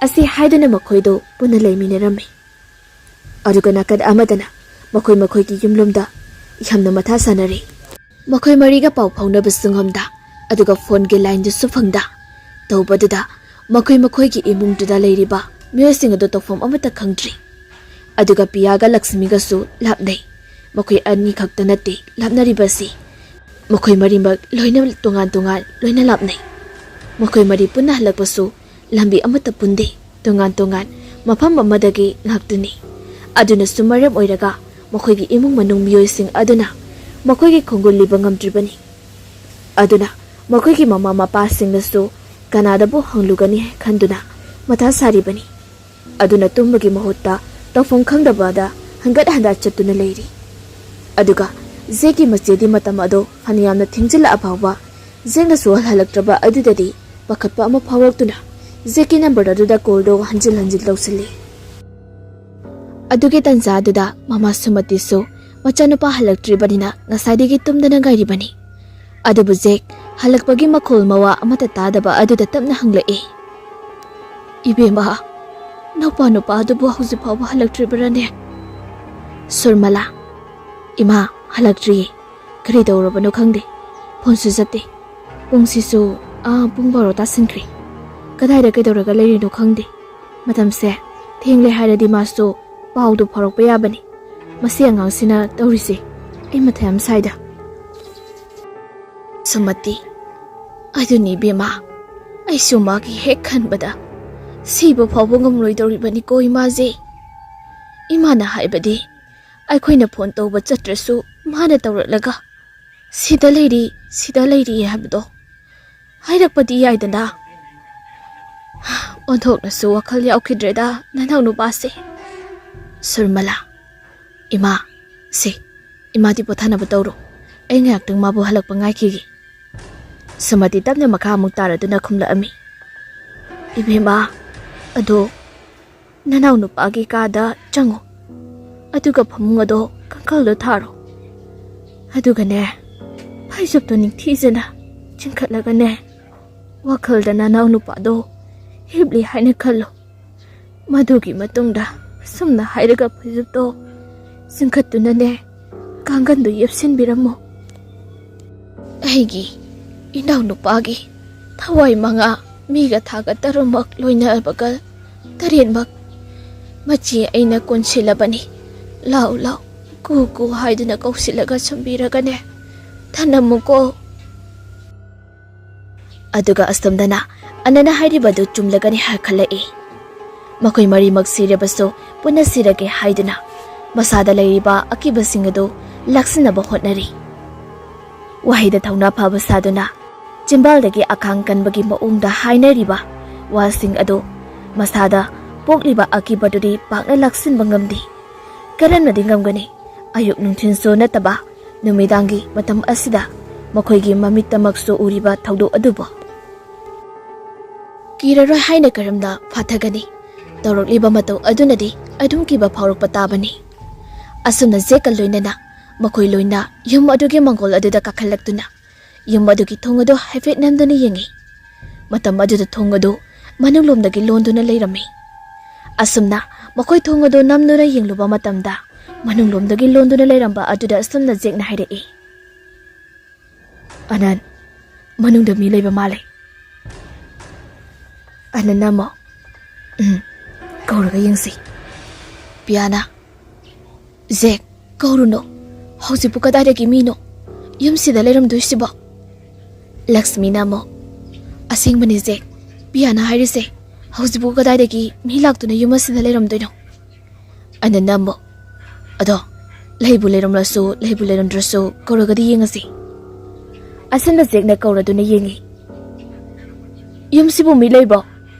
ꯑꯁꯤ ꯍꯥꯏꯗꯨꯅ ꯃꯈꯣꯏꯗꯨ ꯄꯨꯟꯅ ꯂꯩꯃꯤꯟꯅꯔꯝꯃꯤ꯫ ꯑꯗꯨꯒ ꯅꯥꯀꯟ ꯑꯃꯗꯅ ꯃꯈꯣꯏ ꯃꯈꯣꯏꯒꯤ ꯌꯨꯝꯂꯣꯝꯗ ꯌꯥꯝꯅ ꯃꯊꯥ ꯁꯥꯅꯔꯤ꯫ ꯃꯈꯣꯏ ꯃꯔꯤꯒ ꯄꯥꯎ ꯐꯥꯎꯅꯕꯁꯨ ꯉꯝꯗ, ꯑꯗꯨꯒ ꯐꯣꯟꯒꯤ ꯂꯥꯏꯟꯗꯨꯁꯨ ꯐꯪꯗ꯫ ꯇꯧꯕꯗꯨꯗ ꯃꯈꯣꯏ ꯃꯈꯣꯏꯒꯤ ꯏꯃꯨꯡꯗꯨꯗ ꯂꯩꯔꯤꯕ ꯃꯤꯑꯣꯏꯁꯤꯡ ꯑꯗꯨ ꯇꯧꯐꯝ ꯑꯃꯠꯇ ꯈꯪꯗ꯭ꯔꯤ꯫ ꯑꯗꯨꯒ ꯄꯤꯌꯥꯒ ꯂꯛꯁꯃꯤꯒꯁꯨ ꯂꯥꯞꯅꯩ꯫ ꯃꯈꯣꯏ ꯑꯅꯤ ꯈꯛꯇ ꯅꯠꯇꯦ ꯂꯥꯞꯅꯔꯤꯕꯁꯤ, ꯃꯈꯣꯏ ꯃꯔꯤꯃꯛ ꯂꯣꯏꯅ ꯇꯣꯉꯥꯟ ꯇꯣꯉꯥꯟ ꯂꯣꯏꯅ ꯂꯥꯞꯅꯩ꯫ ꯃꯈꯣꯏ ꯃꯔꯤ ꯄꯨꯟꯅ ꯍꯜꯂꯛꯄꯁꯨ ꯂꯝꯕꯤ ꯑꯃꯠꯇ ꯄꯨꯟꯗꯦ, ꯇꯣꯉꯥꯟ ꯇꯣꯉꯥꯟ ꯃꯐꯝ ꯑꯃꯗꯒꯤ ꯉꯥꯛꯇꯅꯤ꯫ ꯑꯗꯨꯅꯁꯨ ꯃꯔꯝ ꯑꯣꯏꯔꯒ ꯃꯈꯣꯏꯒꯤ ꯏꯃꯨꯡ ꯃꯅꯨꯡ ꯃꯤꯑꯣꯏꯁꯤꯡ ꯑꯗꯨꯅ ꯃꯈꯣꯏꯒꯤ ꯈꯣꯡꯒꯨꯜ ꯂꯤꯕ ꯉꯝꯗ꯭ꯔꯤꯕꯅꯤ꯫ ꯑꯗꯨꯅ ꯃꯈꯣꯏꯒꯤ ꯃꯃꯥ ꯃꯄꯥꯁꯤꯡꯅꯁꯨ ꯀꯅꯥꯗꯕꯨ ꯍꯪꯂꯨꯒꯅꯤ ꯈꯟꯗꯨꯅ ꯃꯊꯥ ꯁꯥꯔꯤꯕꯅꯤ꯫ ꯑꯗꯨꯅ ꯇꯨꯝꯕꯒꯤ ꯃꯍꯨꯠꯇ ꯇꯧꯐꯝ ꯈꯪꯗꯕꯗ ꯍꯟꯒꯠ ꯍꯟꯗ ꯆꯠꯇꯨꯅ ꯂꯩꯔꯤ꯫ ꯑꯗꯨꯒ ꯖꯦꯛꯀꯤ ꯃꯆꯦꯗꯤ ꯃꯇꯝ ꯑꯗꯨ ꯐꯅꯌꯥꯝꯅ ꯊꯦꯡꯖꯤꯜꯂꯛꯑ ꯐꯥꯎꯕ ꯖꯦꯛꯅꯁꯨ ꯍꯜꯂꯛꯇ꯭ꯔꯕ ꯑꯗꯨꯗꯗꯤ ꯄꯥꯈꯠꯄ ꯑꯃ ꯐꯥꯎꯔꯛꯇꯨꯅ ꯖꯦꯛꯀꯤ ꯅꯝꯕꯔ ꯑꯗꯨꯗ ꯀꯣꯜꯗꯨ ꯍꯟꯖꯤꯜ ꯍꯟꯖꯤꯜ ꯇꯧꯁꯤꯜꯂꯤ꯫ ꯑꯗꯨꯒꯤ ꯇꯟꯖꯥ ꯑꯗꯨꯗ ꯃꯃꯥ ꯁꯨꯃꯇꯤꯁꯨ ꯃꯆꯥꯅꯨꯄꯥ ꯍꯜꯂꯛꯇ꯭ꯔꯤꯕꯅꯤꯅ ꯉꯁꯥꯏꯗꯒꯤ ꯇꯨꯝꯗꯅ ꯉꯥꯏꯔꯤꯕꯅꯤ꯫ ꯑꯗꯨꯕꯨ ꯖꯦꯛ ꯍꯜꯂꯛꯄꯒꯤ ꯃꯈꯣꯜ ꯃꯋꯥ ꯑꯃꯠꯇ ꯇꯥꯗꯕ ꯑꯗꯨꯗ ꯇꯞꯅ ꯍꯪꯂꯛꯏ, "ꯏꯕꯦꯝꯃ, ꯅꯧꯄꯥ ꯅꯨꯄꯥ ꯑꯗꯨꯕꯨ ꯍꯧꯖꯤꯛ ꯐꯥꯎꯕ ꯍꯜꯂꯛꯇ꯭ꯔꯤꯕꯔꯅꯦ?" ꯁꯨꯔꯃꯂꯥ, "ꯏꯃꯥ, ꯍꯜꯂꯛꯇ꯭ꯔꯤꯌꯦ꯫ ꯀꯔꯤ ꯇꯧꯔꯕꯅꯣ ꯈꯪꯗꯦ꯫ ꯐꯣꯟꯁꯨ ꯆꯠꯇꯦ꯫ ꯄꯨꯡꯁꯤꯁꯨ ꯑꯥ ꯄꯨꯡ ꯕꯥꯔꯣ ꯇꯥꯁꯤꯟꯈ꯭ꯔꯦ꯫ ꯀꯗꯥꯏꯗ ꯀꯩꯗꯧꯔꯒ ꯂꯩꯔꯤꯅꯣ ꯈꯪꯗꯦ꯫ ꯃꯇꯝꯁꯦ ꯊꯦꯡꯂꯦ ꯍꯥꯏꯔꯗꯤ ꯃꯥꯁꯨ ꯄꯥꯎꯗꯨ ꯐꯥꯎꯔꯛꯄ ꯌꯥꯕꯅꯤ꯫ ꯃꯁꯤ ꯑꯉꯥꯡꯁꯤꯅ ꯇꯧꯔꯤꯁꯦ ꯑꯩ ꯃꯊꯥ ꯌꯥꯝ ꯁꯥꯏꯗ꯫ ꯁꯨꯃꯇꯤ, ꯑꯗꯨꯅꯤ ꯏꯕꯦꯝꯃ, ꯑꯩꯁꯨ ꯃꯥꯒꯤ ꯍꯦꯛ ꯈꯟꯕꯗ ꯁꯤꯕ ꯐꯥꯎꯕ ꯉꯝꯂꯣꯏꯗꯧꯔꯤꯕꯅꯤꯀꯣ ꯏꯃꯥꯁꯦ꯫ ꯏꯃꯥꯅ ꯍꯥꯏꯕꯗꯤ ꯑꯩꯈꯣꯏꯅ ꯐꯣꯟ ꯇꯧꯕ ꯆꯠꯇ꯭ꯔꯁꯨ ꯃꯥꯅ ꯇꯧꯔꯛꯂꯒ "ꯁꯤꯗ ꯂꯩꯔꯤ, ꯁꯤꯗ ꯂꯩꯔꯤ" ꯍꯥꯏꯕꯗꯣ ꯍꯥꯏꯔꯛꯄꯗꯤ ꯌꯥꯏꯗꯅ꯫ ꯑꯣꯟꯊꯣꯛꯅꯁꯨ ꯋꯥꯈꯜ ꯌꯥꯎꯈꯤꯗ꯭ꯔꯦꯗ ꯅꯅꯥꯎ ꯅꯨꯄꯥꯁꯦ꯫ ꯁꯨꯔꯃꯂꯥ, ꯏꯃꯥ, ꯁꯦ, ꯏꯃꯥꯗꯤ ꯄꯣꯊꯥꯅꯕ ꯇꯧꯔꯣ꯫ ꯑꯩ ꯉꯥꯏꯍꯥꯛꯇꯪ ꯃꯥꯕꯨ ꯍꯜꯂꯛꯄ ꯉꯥꯏꯈꯤꯒꯦ꯫ ꯁꯨꯃꯇꯤ ꯇꯞꯅ ꯃꯈꯥ ꯑꯃꯨꯛ ꯇꯥꯔꯗꯨꯅ ꯈꯨꯝꯂꯛꯑꯝꯃꯤ꯫ "ꯏꯕꯦꯝꯃ, ꯑꯗꯣ ꯅꯅꯥꯎ ꯅꯨꯄꯥꯒꯤ ꯀꯥꯗ ꯆꯪꯉꯣ꯫ ꯑꯗꯨꯒ ꯐꯃꯨꯡ ꯑꯗꯣ ꯀꯥꯡꯈꯜꯗꯣ ꯊꯥꯔꯣ꯫ ꯑꯗꯨꯒꯅꯦ, ꯐꯩꯖꯨꯞꯇꯣ ꯅꯤꯡꯊꯤꯖꯅ ꯆꯤꯡꯈꯠꯂꯒꯅꯦ, ꯋꯥꯈꯜꯗ ꯅꯅꯥꯎ ꯅꯨꯄꯥꯗꯣ ꯍꯤꯞꯂꯤ ꯍꯥꯏꯅ ꯈꯜꯂꯣ꯫ ꯃꯗꯨꯒꯤ ꯃꯇꯨꯡꯗ ꯑꯁꯨꯝꯅ ꯍꯥꯏꯔꯒ ꯐꯩꯖꯨꯞꯇꯣ ꯆꯤꯡꯈꯠꯇꯨꯅꯅꯦ, ꯀꯥꯡꯒꯟꯗꯨ ꯌꯦꯞꯁꯤꯟꯕꯤꯔꯝꯃꯣ꯫ ꯑꯩꯒꯤ ꯏꯅꯥꯎꯅꯨꯄꯥꯒꯤ ꯊꯋꯥꯏ ꯃꯉꯥ ꯃꯤꯒ ꯊꯥꯒ ꯇꯔꯨꯛꯃꯛ ꯂꯣꯏꯅꯕꯒ ꯇꯔꯦꯠꯃꯛ ꯃꯆꯦ ꯑꯩꯅ ꯀꯣꯟꯁꯤꯜꯂꯕꯅꯤ꯫ ꯂꯥꯎ ꯂꯥꯎ, ꯀꯨ ꯀꯨ ꯍꯥꯏꯗꯨꯅ ꯀꯧꯁꯤꯜꯂꯒ ꯁꯨꯝꯕꯤꯔꯒꯅꯦ, ꯊꯅꯝꯃꯨꯀꯣ"꯫ ꯑꯗꯨꯒ ꯑꯁꯣꯝꯗꯅ ꯑꯅꯅ ꯍꯥꯏꯔꯤꯕꯗꯨ ꯆꯨꯝꯂꯒꯅꯤ ꯍꯥꯏꯈꯠꯂꯛꯏ꯫ ꯃꯈꯣꯏ ꯃꯔꯤꯃꯛ ꯁꯤꯔꯕꯁꯨ ꯄꯨꯟꯅ ꯁꯤꯔꯒꯦ ꯍꯥꯏꯗꯨꯅ ꯃꯁꯥꯗ ꯂꯩꯔꯤꯕ ꯑꯀꯤꯕꯁꯤꯡ ꯑꯗꯨ ꯂꯥꯛꯁꯤꯟꯅꯕ ꯍꯣꯠꯅꯔꯤ꯫ ꯋꯥꯍꯩꯗ ꯊꯧꯅꯥ ꯐꯕ ꯁꯥꯗꯨꯅ ꯆꯤꯝꯕꯥꯜꯗꯒꯤ ꯑꯈꯥꯡ ꯀꯟꯕꯒꯤ ꯃꯑꯣꯡꯗ ꯍꯥꯏꯅꯔꯤꯕ ꯋꯥꯁꯤꯡ ꯑꯗꯨ ꯃꯁꯥꯗ ꯄꯣꯛꯂꯤꯕ ꯑꯀꯤꯕꯗꯨꯗꯤ ꯄꯥꯛꯅ ꯂꯥꯛꯁꯤꯟꯕ ꯉꯝꯗꯦ꯫ ꯀꯔꯝꯅꯗꯤ ꯉꯝꯒꯅꯤ? ꯑꯌꯨꯛ ꯅꯨꯡꯊꯤꯜꯁꯨ ꯅꯠꯇꯕ ꯅꯨꯃꯤꯗꯥꯡꯒꯤ ꯃꯇꯝ ꯑꯁꯤꯗ ꯃꯈꯣꯏꯒꯤ ꯃꯃꯤꯠꯇꯃꯛꯁꯨ ꯎꯔꯤꯕ ꯊꯧꯗꯣꯛ ꯑꯗꯨꯕꯨ ꯀꯤꯔꯔꯣꯏ ꯍꯥꯏꯅ ꯀꯔꯝꯅ ꯐꯥꯊꯒꯅꯤ? ꯇꯧꯔꯛꯂꯤꯕ ꯃꯇꯧ ꯑꯗꯨꯅꯗꯤ ꯑꯗꯨꯝ ꯀꯤꯕ ꯐꯥꯎꯔꯛꯄ ꯇꯥꯕꯅꯤ꯫ ꯑꯁꯨꯝꯅ ꯖꯦꯛꯀ ꯂꯣꯏꯅꯅ ꯃꯈꯣꯏ ꯂꯣꯏꯅ ꯌꯨꯝ ꯑꯗꯨꯒꯤ ꯃꯪꯒꯣꯜ ꯑꯗꯨꯗ ꯀꯥꯈꯠꯂꯛꯇꯨꯅ ꯌꯨꯝ ꯑꯗꯨꯒꯤ ꯊꯣꯡ ꯑꯗꯨ ꯍꯥꯏꯐꯦꯠ ꯅꯝꯗꯨꯅ ꯌꯦꯡꯉꯤ꯫ ꯃꯇꯝ ꯑꯗꯨꯗ ꯊꯣꯡ ꯑꯗꯨ ꯃꯅꯨꯡꯂꯣꯝꯗꯒꯤ ꯂꯣꯟꯗꯨꯅ ꯂꯩꯔꯝꯃꯤ꯫ ꯑꯁꯨꯝꯅ ꯃꯈꯣꯏ ꯊꯣꯡ ꯑꯗꯨ ꯅꯝꯗꯨꯅ ꯌꯦꯡꯂꯨꯕ ꯃꯇꯝꯗ ꯃꯅꯨꯡꯂꯣꯝꯗꯒꯤ ꯂꯣꯟꯗꯨꯅ ꯂꯩꯔꯝꯕ ꯑꯗꯨꯗ ꯑꯁꯨꯝꯅ ꯖꯦꯛꯅ ꯍꯥꯏꯔꯛꯏ, "ꯑꯅꯟ, ꯃꯅꯨꯡꯗ ꯃꯤ ꯂꯩꯕ ꯃꯥꯜꯂꯦ"꯫ ꯑꯅꯟꯅ ꯑꯃꯨꯛ, "ꯎꯝ, ꯀꯧꯔꯒ ꯌꯦꯡꯁꯤ"꯫ ꯄꯤꯌꯥꯅ, "ꯖꯦꯛ, ꯀꯧꯔꯨꯅꯨ꯫ ꯍꯧꯖꯤꯛꯄꯨ ꯀꯗꯥꯏꯗꯒꯤ ꯃꯤꯅꯣ ꯌꯨꯝꯁꯤꯗ ꯂꯩꯔꯝꯗꯣꯏꯁꯤꯕꯣ?" ꯂꯛꯁꯃꯤꯅ ꯑꯃꯨꯛ, "ꯑꯁꯦꯡꯕꯅꯤ ꯖꯦꯛ, ꯄꯤꯌꯥꯅ ꯍꯥꯏꯔꯤꯁꯦ꯫ ꯍꯧꯖꯤꯛꯄꯨ ꯀꯗꯥꯏꯗꯒꯤ ꯃꯤ ꯂꯥꯛꯇꯨꯅ ꯌꯨꯝ ꯑꯁꯤꯗ ꯂꯩꯔꯝꯗꯣꯏꯅꯣ?" ꯑꯅꯟꯅ ꯑꯃꯨꯛ, "ꯑꯗꯣ ꯂꯩꯕꯨ ꯂꯩꯔꯝꯂꯁꯨ ꯂꯩꯕꯨ ꯂꯩꯔꯝꯗ꯭ꯔꯁꯨ ꯀꯧꯔꯒꯗꯤ ꯌꯦꯡꯉꯁꯤ꯫" ꯑꯁꯤꯅ ꯖꯦꯛꯅ ꯀꯧꯔꯗꯨꯅ ꯌꯦꯡꯉꯤ꯫ "ꯌꯨꯝꯁꯤꯕꯨ ꯃꯤ ꯂꯩꯕ꯭ꯔꯣ?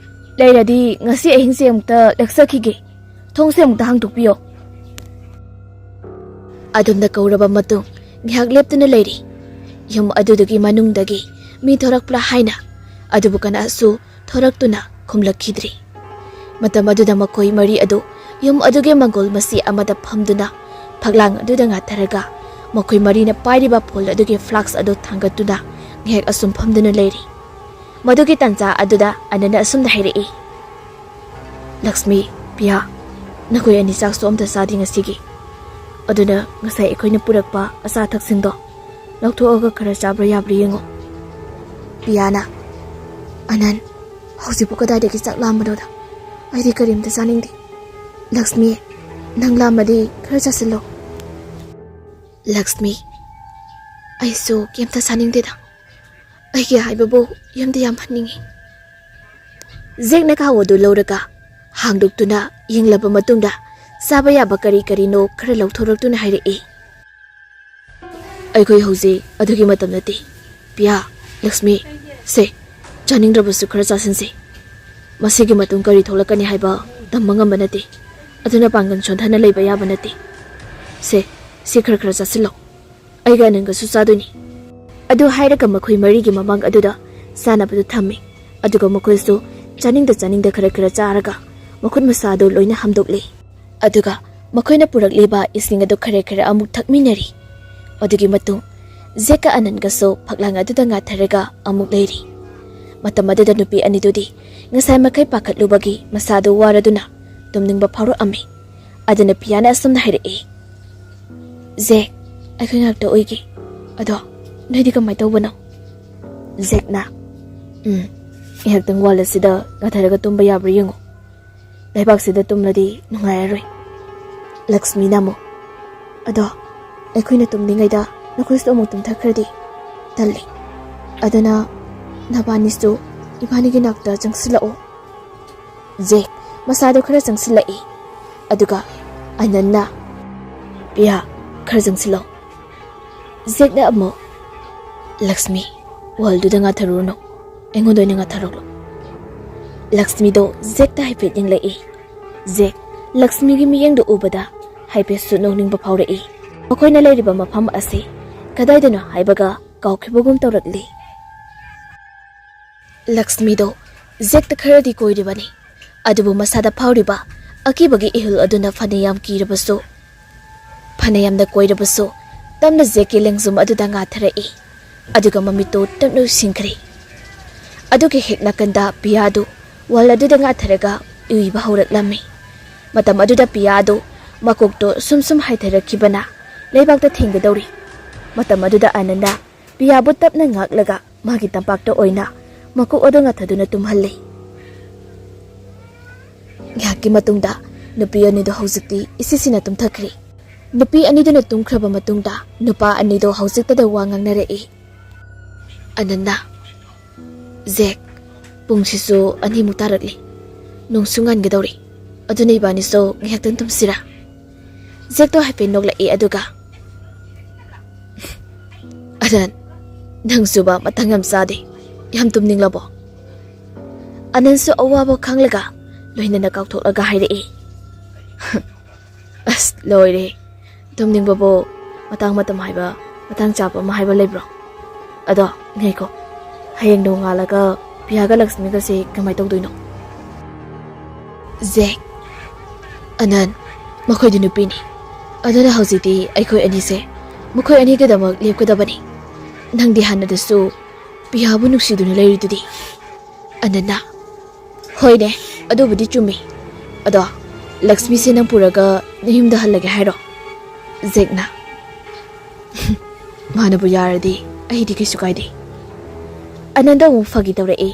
ꯂꯩꯔꯗꯤ ꯉꯁꯤ ꯑꯍꯤꯡꯁꯦ ꯑꯃꯨꯛꯇ ꯂꯦꯛꯆꯈꯤꯒꯦ꯫ ꯊꯣꯡꯁꯦ ꯑꯃꯨꯛꯇ ꯍꯥꯡꯗꯣꯛꯄꯤꯌꯣ꯫" ꯑꯗꯨꯝꯅ ꯀꯧꯔꯕ ꯃꯇꯨꯡ ꯉꯥꯏꯍꯥꯛ ꯂꯦꯞꯇꯨꯅ ꯂꯩꯔꯤ꯫ ꯌꯨꯝ ꯑꯗꯨꯗꯨꯒꯤ ꯃꯅꯨꯡꯗꯒꯤ ꯃꯤ ꯊꯣꯔꯛꯄ꯭ꯔꯥ ꯍꯥꯏꯅ, ꯑꯗꯨꯕꯨ ꯀꯅꯥꯁꯨ ꯊꯣꯔꯛꯇꯨꯅ ꯈꯨꯝꯂꯛꯈꯤꯗ꯭ꯔꯤ꯫ ꯃꯇꯝ ꯑꯗꯨꯗ ꯃꯈꯣꯏ ꯃꯔꯤ ꯑꯗꯨ ꯌꯨꯝ ꯑꯗꯨꯒꯤ ꯃꯪꯒꯣꯜ ꯃꯆꯤ ꯑꯃꯗ ꯐꯝꯗꯨꯅ ꯐꯛꯂꯥꯡ ꯑꯗꯨꯗ ꯉꯥꯊꯔꯒ ꯃꯈꯣꯏ ꯃꯔꯤꯅ ꯄꯥꯏꯔꯤꯕ ꯐꯣꯜ ꯑꯗꯨꯒꯤ ꯐ꯭ꯂꯥꯛꯁ ꯑꯗꯨ ꯊꯥꯡꯒꯠꯇꯨꯅ ꯉꯥꯏꯍꯥꯛ ꯑꯁꯨꯝ ꯐꯝꯗꯨꯅ ꯂꯩꯔꯤ꯫ ꯃꯗꯨꯒꯤ ꯇꯥꯟꯖꯥ ꯑꯗꯨꯗ ꯑꯅꯟꯅ ꯑꯁꯨꯝꯅ ꯍꯥꯏꯔꯛꯏ, "ꯂꯛꯁꯃꯤ, ꯄꯤꯌꯥ, ꯅꯈꯣꯏ ꯑꯅꯤ ꯆꯥꯛꯁꯨ ꯑꯝꯇ ꯆꯥꯗꯦ ꯉꯁꯤꯒꯤ꯫ ꯑꯗꯨꯅ ꯉꯁꯥꯏ ꯑꯩꯈꯣꯏꯅ ꯄꯨꯔꯛꯄ ꯑꯆꯥ ꯑꯊꯛꯁꯤꯡꯗꯣ ꯂꯧꯊꯣꯛꯑꯒ ꯈꯔ ꯆꯥꯕ꯭ꯔꯥ ꯌꯥꯕ꯭ꯔꯥ ꯌꯦꯡꯉꯣ꯫" ꯄꯤꯌꯥꯅ, "ꯑꯅꯟ, ꯍꯧꯖꯤꯛꯄꯨ ꯀꯗꯥꯏꯗꯒꯤ ꯆꯥꯛ ꯂꯥꯝꯕꯅꯣꯗ? ꯑꯩꯗꯤ ꯀꯔꯤꯝꯇ ꯆꯥꯅꯤꯡꯗꯦ꯫ ꯂꯛꯁꯃꯤ, ꯅꯪ ꯂꯥꯝꯃꯗꯤ ꯈꯔ ꯆꯥꯁꯤꯜꯂꯣ꯫" ꯂꯛꯁꯃꯤ, "ꯑꯩꯁꯨ ꯀꯩꯝꯇ ꯆꯥꯅꯤꯡꯗꯦꯗ꯫ ꯑꯩꯒꯤ ꯍꯥꯏꯕꯕꯨ ꯌꯨꯝꯗ ꯌꯥꯝ ꯍꯟꯅꯤꯡꯉꯤ꯫" ꯖꯦꯛꯅ ꯈꯥꯎ ꯑꯗꯨ ꯂꯧꯔꯒ ꯍꯥꯡꯗꯣꯛꯇꯨꯅ ꯌꯦꯡꯂꯕ ꯃꯇꯨꯡꯗ ꯆꯥꯕ ꯌꯥꯕ ꯀꯔꯤ ꯀꯔꯤꯅꯣ ꯈꯔ ꯂꯧꯊꯣꯔꯛꯇꯨꯅ ꯍꯥꯏꯔꯛꯏ꯫ "ꯑꯩꯈꯣꯏ ꯍꯧꯖꯤꯛ ꯑꯗꯨꯒꯤ ꯃꯇꯝ ꯅꯠꯇꯦ꯫ ꯄꯤꯌꯥ, ꯂꯛꯁꯃꯤ, ꯁꯦ, ꯆꯥꯅꯤꯡꯗ꯭ꯔꯕꯁꯨ ꯈꯔ ꯆꯥꯁꯤꯟꯁꯦ꯫ ꯃꯁꯤꯒꯤ ꯃꯇꯨꯡ ꯀꯔꯤ ꯊꯣꯛꯂꯛꯀꯅꯤ ꯍꯥꯏꯕ ꯇꯝꯕ ꯉꯝꯕ ꯅꯠꯇꯦ꯫ ꯑꯗꯨꯅ ꯄꯥꯡꯒꯜ ꯁꯣꯟꯊꯅ ꯂꯩꯕ ꯌꯥꯕ ꯅꯠꯇꯦ꯫ ꯁꯦ, ꯁꯤ ꯈꯔ ꯈꯔ ꯆꯥꯁꯤꯜꯂꯣ꯫ ꯑꯩꯒ ꯑꯅꯟꯒꯁꯨ ꯆꯥꯗꯣꯏꯅꯤ꯫" ꯑꯗꯨ ꯍꯥꯏꯔꯒ ꯃꯈꯣꯏ ꯃꯔꯤꯒꯤ ꯃꯃꯥꯡ ꯑꯗꯨꯗ ꯆꯥꯅꯕꯗꯨ ꯊꯝꯃꯤ꯫ ꯑꯗꯨꯒ ꯃꯈꯣꯏꯁꯨ ꯆꯥꯅꯤꯡꯗ ꯆꯥꯅꯤꯡꯗ ꯈꯔ ꯈꯔ ꯆꯥꯔꯒ ꯃꯈꯨꯠ ꯃꯁꯥꯗꯨ ꯂꯣꯏꯅ ꯍꯥꯝꯗꯣꯛꯂꯤ꯫ ꯑꯗꯨꯒ ꯃꯈꯣꯏꯅ ꯄꯨꯔꯛꯂꯤꯕ ꯏꯁꯤꯡ ꯑꯗꯨ ꯈꯔ ꯈꯔ ꯑꯃꯨꯛ ꯊꯛꯃꯤꯟꯅꯔꯤ꯫ ꯑꯗꯨꯒꯤ ꯃꯇꯨꯡ ꯖꯦꯛꯀ ꯑꯅꯟꯒꯁꯨ ꯐꯛꯂꯥꯡ ꯑꯗꯨꯗ ꯉꯥꯊꯔꯒ ꯑꯃꯨꯛ ꯂꯩꯔꯤ꯫ ꯃꯇꯝ ꯑꯗꯨꯗ ꯅꯨꯄꯤ ꯑꯅꯤꯗꯨꯗꯤ ꯉꯁꯥꯏ ꯃꯈꯩ ꯄꯥꯈꯠꯂꯨꯕꯒꯤ ꯃꯁꯥꯗꯨ ꯋꯥꯔꯗꯨꯅ ꯇꯨꯝꯅꯤꯡꯕ ꯐꯥꯎꯔꯛꯑꯝꯃꯤ꯫ ꯑꯗꯨꯅ ꯄꯤꯌꯥꯅ ꯑꯁꯨꯝꯅ ꯍꯥꯏꯔꯛꯏ, "ꯖꯦꯛ, ꯑꯩꯈꯣꯏ ꯉꯥꯛꯇ ꯎꯏꯒꯦ꯫ ꯑꯗꯣ ꯅꯣꯏꯗꯤ ꯀꯃꯥꯏꯅ ꯇꯧꯕꯅꯣ?" ꯖꯦꯛꯅ, "ꯎꯝ, ꯉꯥꯏꯍꯥꯛꯇꯪ ꯋꯥꯜ ꯑꯁꯤꯗ ꯉꯥꯊꯔꯒ ꯇꯨꯝꯕ ꯌꯥꯕ꯭ꯔꯥ ꯌꯦꯡꯉꯨ꯫ ꯂꯩꯕꯥꯛꯁꯤꯗ ꯇꯨꯝꯂꯗꯤ ꯅꯨꯡꯉꯥꯏꯔꯔꯣꯏ꯫" ꯂꯛꯁꯃꯤꯅ ꯑꯃꯨꯛ, "ꯑꯗꯣ ꯑꯩꯈꯣꯏꯅ ꯇꯨꯝꯂꯤꯉꯩꯗ ꯅꯈꯣꯏꯁꯨ ꯑꯃꯨꯛ ꯇꯨꯝꯊꯈ꯭ꯔꯗꯤ ꯇꯜꯂꯤ꯫ ꯑꯗꯨꯅ ꯅꯕꯥꯅꯤꯁꯨ ꯏꯕꯥꯅꯤꯒꯤ ꯅꯥꯛꯇ ꯆꯪꯁꯤꯜꯂꯛꯑꯣ꯫" ꯖꯦꯛ ꯃꯁꯥꯗꯣ ꯈꯔ ꯆꯪꯁꯤꯜꯂꯛꯏ꯫ ꯑꯗꯨꯒ ꯑꯅꯟꯅ, "ꯄꯤꯌꯥ, ꯈꯔ ꯆꯪꯁꯤꯜꯂꯣ꯫" ꯖꯦꯛꯅ ꯑꯃꯨꯛ, "ꯂꯛꯁꯃꯤ, ꯋꯥꯜꯗꯨꯗ ꯉꯥꯊꯔꯨꯔꯅꯨ, ꯑꯩꯉꯣꯟꯗ ꯑꯣꯏꯅ ꯉꯥꯊꯔꯛꯂꯣ꯫" ꯂꯛꯁꯃꯤꯗꯣ ꯖꯦꯛꯇ ꯍꯥꯏꯐꯦꯠ ꯌꯦꯡꯂꯛꯏ꯫ ꯖꯦꯛ ꯂꯛꯁꯃꯤꯒꯤ ꯃꯤꯠꯌꯦꯡꯗꯨ ꯎꯕꯗ ꯍꯥꯏꯐꯦꯠꯁꯨ ꯅꯣꯛꯅꯤꯡꯕ ꯐꯥꯎꯔꯛꯏ꯫ ꯃꯈꯣꯏꯅ ꯂꯩꯔꯤꯕ ꯃꯐꯝ ꯑꯁꯤ ꯀꯗꯥꯏꯗꯅꯣ ꯍꯥꯏꯕꯒ ꯀꯥꯎꯈꯤꯕꯒꯨꯝ ꯇꯧꯔꯛꯂꯤ꯫ ꯂꯛꯁꯃꯤꯗꯣ ꯖꯦꯛꯇ ꯈꯔꯗꯤ ꯀꯣꯏꯔꯤꯕꯅꯤ, ꯑꯗꯨꯕꯨ ꯃꯁꯥꯗ ꯐꯥꯎꯔꯤꯕ ꯑꯀꯤꯕꯒꯤ ꯏꯍꯨꯜ ꯑꯗꯨꯅ ꯐꯅꯌꯥꯝ ꯀꯤꯔꯕꯁꯨ, ꯐꯅꯌꯥꯝꯅ ꯀꯣꯏꯔꯕꯁꯨ, ꯇꯞꯅ ꯖꯦꯛꯀꯤ ꯂꯦꯡꯖꯨꯝ ꯑꯗꯨꯗ ꯉꯥꯊꯔꯛꯏ꯫ ꯑꯗꯨꯒ ꯃꯃꯤꯠꯇꯨ ꯇꯞꯅ ꯎꯏꯁꯤꯟꯈ꯭ꯔꯦ꯫ ꯑꯗꯨꯒꯤ ꯍꯦꯛ ꯅꯥꯀꯟꯗ ꯄꯤꯌꯥꯗꯨ ꯋꯥꯜ ꯑꯗꯨꯗ ꯉꯥꯊꯔꯒ ꯎꯏꯕ ꯍꯧꯔꯛꯂꯝꯃꯤ꯫ ꯃꯇꯝ ꯑꯗꯨꯗ ꯄꯤꯌꯥꯗꯨ ꯃꯀꯣꯛꯇꯣ ꯁꯨꯝ ꯁꯨꯝ ꯍꯥꯏꯊꯔꯛꯈꯤꯕꯅ ꯂꯩꯕꯥꯛꯇ ꯊꯦꯡꯒꯗꯧꯔꯤ꯫ ꯃꯇꯝ ꯑꯗꯨꯗ ꯑꯅꯟꯅ ꯄꯤꯌꯥꯕꯨ ꯇꯞꯅ ꯉꯥꯛꯂꯒ ꯃꯥꯒꯤ ꯇꯝꯄꯥꯛꯇ ꯑꯣꯏꯅ ꯃꯀꯣꯛ ꯑꯗꯨ ꯉꯥꯊꯗꯨꯅ ꯇꯨꯝꯍꯜꯂꯤ꯫ ꯉꯥꯏꯍꯥꯛꯀꯤ ꯃꯇꯨꯡꯗ ꯅꯨꯄꯤ ꯑꯅꯤꯗꯨ ꯍꯧꯖꯤꯛꯇꯤ ꯏꯁꯤꯁꯤꯅ ꯇꯨꯝꯊꯈ꯭ꯔꯦ꯫ ꯅꯨꯄꯤ ꯑꯅꯤꯗꯨꯅ ꯇꯨꯝꯈ꯭ꯔꯕ ꯃꯇꯨꯡꯗ ꯅꯨꯄꯥ ꯑꯅꯤꯗꯣ ꯍꯧꯖꯤꯛꯇꯗ ꯋꯥ ꯉꯥꯡꯅꯔꯛꯏ꯫ ꯑꯅꯟꯅ, "ꯖꯦꯛ, ꯄꯨꯡꯁꯤꯁꯨ ꯑꯅꯤꯃꯨꯛ ꯇꯥꯔꯛꯂꯤ꯫ ꯅꯣꯡꯁꯨ ꯉꯥꯟꯒꯗꯧꯔꯤ꯫ ꯑꯗꯨꯅ ꯏꯕꯥꯅꯤꯁꯨ ꯉꯥꯏꯍꯥꯛꯇꯪ ꯇꯨꯝꯁꯤꯔꯥ?" ꯖꯦꯛꯇꯣ ꯍꯥꯏꯐꯦꯠ ꯅꯣꯛꯂꯛꯏ, ꯑꯗꯨꯒ, "ꯑꯅꯟ, ꯅꯪꯁꯨꯕ ꯃꯇꯥꯡ ꯌꯥꯝ ꯆꯥꯗꯦ꯫ ꯌꯥꯝ ꯇꯨꯝꯅꯤꯡꯂꯕꯣ?" ꯑꯅꯟꯁꯨ ꯑꯋꯥꯕ ꯈꯪꯂꯒ ꯂꯣꯏꯅꯅ ꯀꯥꯎꯊꯣꯛꯂꯒ ꯍꯥꯏꯔꯛꯏ꯫ "ꯑꯁ, ꯂꯣꯏꯔꯦ꯫ ꯇꯨꯝꯅꯤꯡꯕꯕꯨ ꯃꯇꯥꯡ ꯃꯇꯝ ꯍꯥꯏꯕ, ꯃꯇꯥꯡ ꯆꯥꯕ ꯑꯃ ꯍꯥꯏꯕ ꯂꯩꯕ꯭ꯔꯣ? ꯑꯗꯣ, ꯉꯥꯏꯈꯣ꯫ ꯍꯌꯦꯡ ꯅꯣꯡꯉꯥꯜꯂꯒ ꯄꯤꯌꯥꯒ ꯂꯛꯁꯃꯤꯒꯁꯦ ꯀꯃꯥꯏ ꯇꯧꯗꯣꯏꯅꯣ?" ꯖꯦꯛ, "ꯑꯅꯟ, ꯃꯈꯣꯏꯗꯤ ꯅꯨꯄꯤꯅꯤ꯫ ꯑꯗꯨꯅ ꯍꯧꯖꯤꯛꯇꯤ ꯑꯩꯈꯣꯏ ꯑꯅꯤꯁꯦ ꯃꯈꯣꯏ ꯑꯅꯤꯒꯤꯗꯃꯛ ꯂꯦꯞꯀꯗꯕꯅꯤ꯫ ꯅꯪꯗꯤ ꯍꯥꯟꯅꯗꯁꯨ ꯄꯤꯌꯥꯕꯨ ꯅꯨꯡꯁꯤꯗꯨꯅ ꯂꯩꯔꯤꯗꯨꯗꯤ꯫" ꯑꯅꯟꯅ, "ꯍꯣꯏꯅꯦ, ꯑꯗꯨꯕꯨꯗꯤ ꯆꯨꯝꯃꯤ꯫ ꯑꯗꯣ, ꯂꯛꯁꯃꯤꯁꯦ ꯅꯪ ꯄꯨꯔꯒ ꯅꯌꯨꯝꯗ ꯍꯜꯂꯒꯦ ꯍꯥꯏꯔꯣ?" ꯖꯦꯛꯅ, "ꯃꯥꯅꯕꯨ ꯌꯥꯔꯗꯤ ꯑꯩꯗꯤ ꯀꯩꯁꯨ ꯀꯥꯏꯗꯦ꯫" ꯑꯅꯟꯗ ꯑꯃꯨꯛ ꯐꯥꯒꯤ ꯇꯧꯔꯛꯏ꯫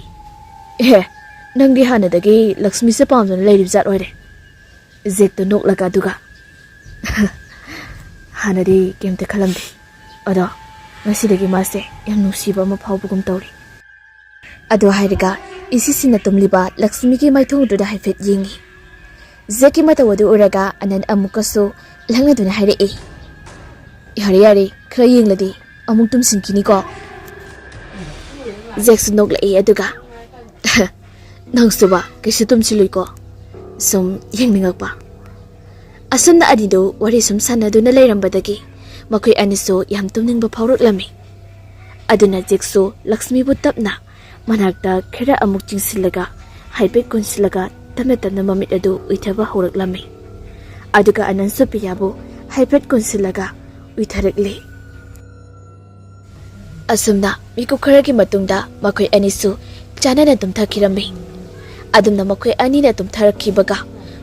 "ꯑꯦ, ꯅꯪꯗꯤ ꯍꯥꯟꯅꯗꯒꯤ ꯂꯛꯁꯃꯤꯁꯦ ꯄꯥꯝꯗꯨꯅ ꯂꯩꯔꯤꯕ ꯖꯥꯠ ꯑꯣꯏꯔꯦ꯫" ꯖꯦꯛꯇꯣ ꯅꯣꯛꯂꯒ ꯑꯗꯨꯒ, ꯍꯥꯟꯅꯗꯤ ꯀꯩꯝꯇ ꯈꯜꯂꯝꯗꯦ, ꯑꯗꯣ ꯉꯁꯤꯗꯒꯤ ꯃꯥꯁꯦ ꯌꯥꯝ ꯅꯨꯡꯁꯤꯕ ꯑꯃ ꯐꯥꯎꯕꯒꯨꯝ ꯇꯧꯔꯤ꯫ ꯑꯗꯨ ꯍꯥꯏꯔꯒ ꯏꯁꯤꯁꯤꯅ ꯇꯨꯝꯂꯤꯕ ꯂꯛꯁꯃꯤꯒꯤ ꯃꯥꯏꯊꯣꯡꯗꯨꯗ ꯍꯥꯏꯐꯦꯠ ꯌꯦꯡꯉꯤ꯫ ꯖꯦꯛꯀꯤ ꯃꯇꯧ ꯑꯗꯨ ꯎꯔꯒ ꯑꯅꯟ ꯑꯃꯨꯛꯀꯁꯨ ꯂꯛꯅꯗꯨꯅ ꯍꯥꯏꯔꯛꯏ, "ꯌꯥꯔꯦ ꯌꯥꯔꯦ, ꯈꯔ ꯌꯦꯡꯂꯗꯤ ꯑꯃꯨꯛ ꯇꯨꯝꯁꯤꯟꯈꯤꯅꯤꯀꯣ?" ꯖꯦꯛꯁꯨ ꯅꯣꯛꯂꯛꯏ, ꯑꯗꯨꯒ "ꯅꯪꯁꯨꯕ ꯀꯩꯁꯨ ꯇꯨꯝꯁꯤꯜꯂꯨꯏꯀꯣ, ꯁꯨꯝ ꯌꯦꯡꯅꯤꯡꯉꯛꯄ꯫" ꯑꯁꯨꯝꯅ ꯑꯅꯤꯗꯨ ꯋꯥꯔꯤ ꯁꯨꯝ ꯁꯥꯟꯅꯗꯨꯅ ꯂꯩꯔꯝꯕꯗꯒꯤ ꯃꯈꯣꯏ ꯑꯅꯤꯁꯨ ꯌꯥꯝ ꯇꯨꯝꯅꯤꯡꯕ ꯐꯥꯎꯔꯛꯂꯝꯃꯤ꯫ ꯑꯗꯨꯅ ꯖꯦꯛꯁꯨ ꯂꯛꯁꯃꯤꯕꯨ ꯇꯞꯅ ꯃꯅꯥꯛꯇ ꯈꯔ ꯑꯃꯨꯛ ꯆꯤꯡꯁꯤꯜꯂꯒ ꯍꯥꯏꯐꯦꯠ ꯀꯣꯟꯁꯤꯜꯂꯒ ꯇꯞꯅ ꯇꯞꯅ ꯃꯃꯤꯠ ꯑꯗꯨ ꯎꯏꯊꯕ ꯍꯧꯔꯛꯂꯝꯃꯤ꯫ ꯑꯗꯨꯒ ꯑꯅꯟꯁꯨ ꯄꯤꯌꯥꯕꯨ ꯍꯥꯏꯐꯦꯠ ꯀꯣꯟꯁꯤꯜꯂꯒ ꯎꯏꯊꯔꯛꯂꯤ꯫ ꯑꯁꯨꯝꯅ ꯃꯤꯀꯨꯞ ꯈꯔꯒꯤ ꯃꯇꯨꯡꯗ ꯃꯈꯣꯏ ꯑꯅꯤꯁꯨ ꯆꯥꯟꯅꯅ ꯇꯨꯝꯊꯈꯤꯔꯝꯃꯤ꯫ ꯑꯗꯨꯝꯅ ꯃꯈꯣꯏ ꯑꯅꯤꯅ ꯇꯨꯝꯊꯔꯛꯈꯤꯕꯒ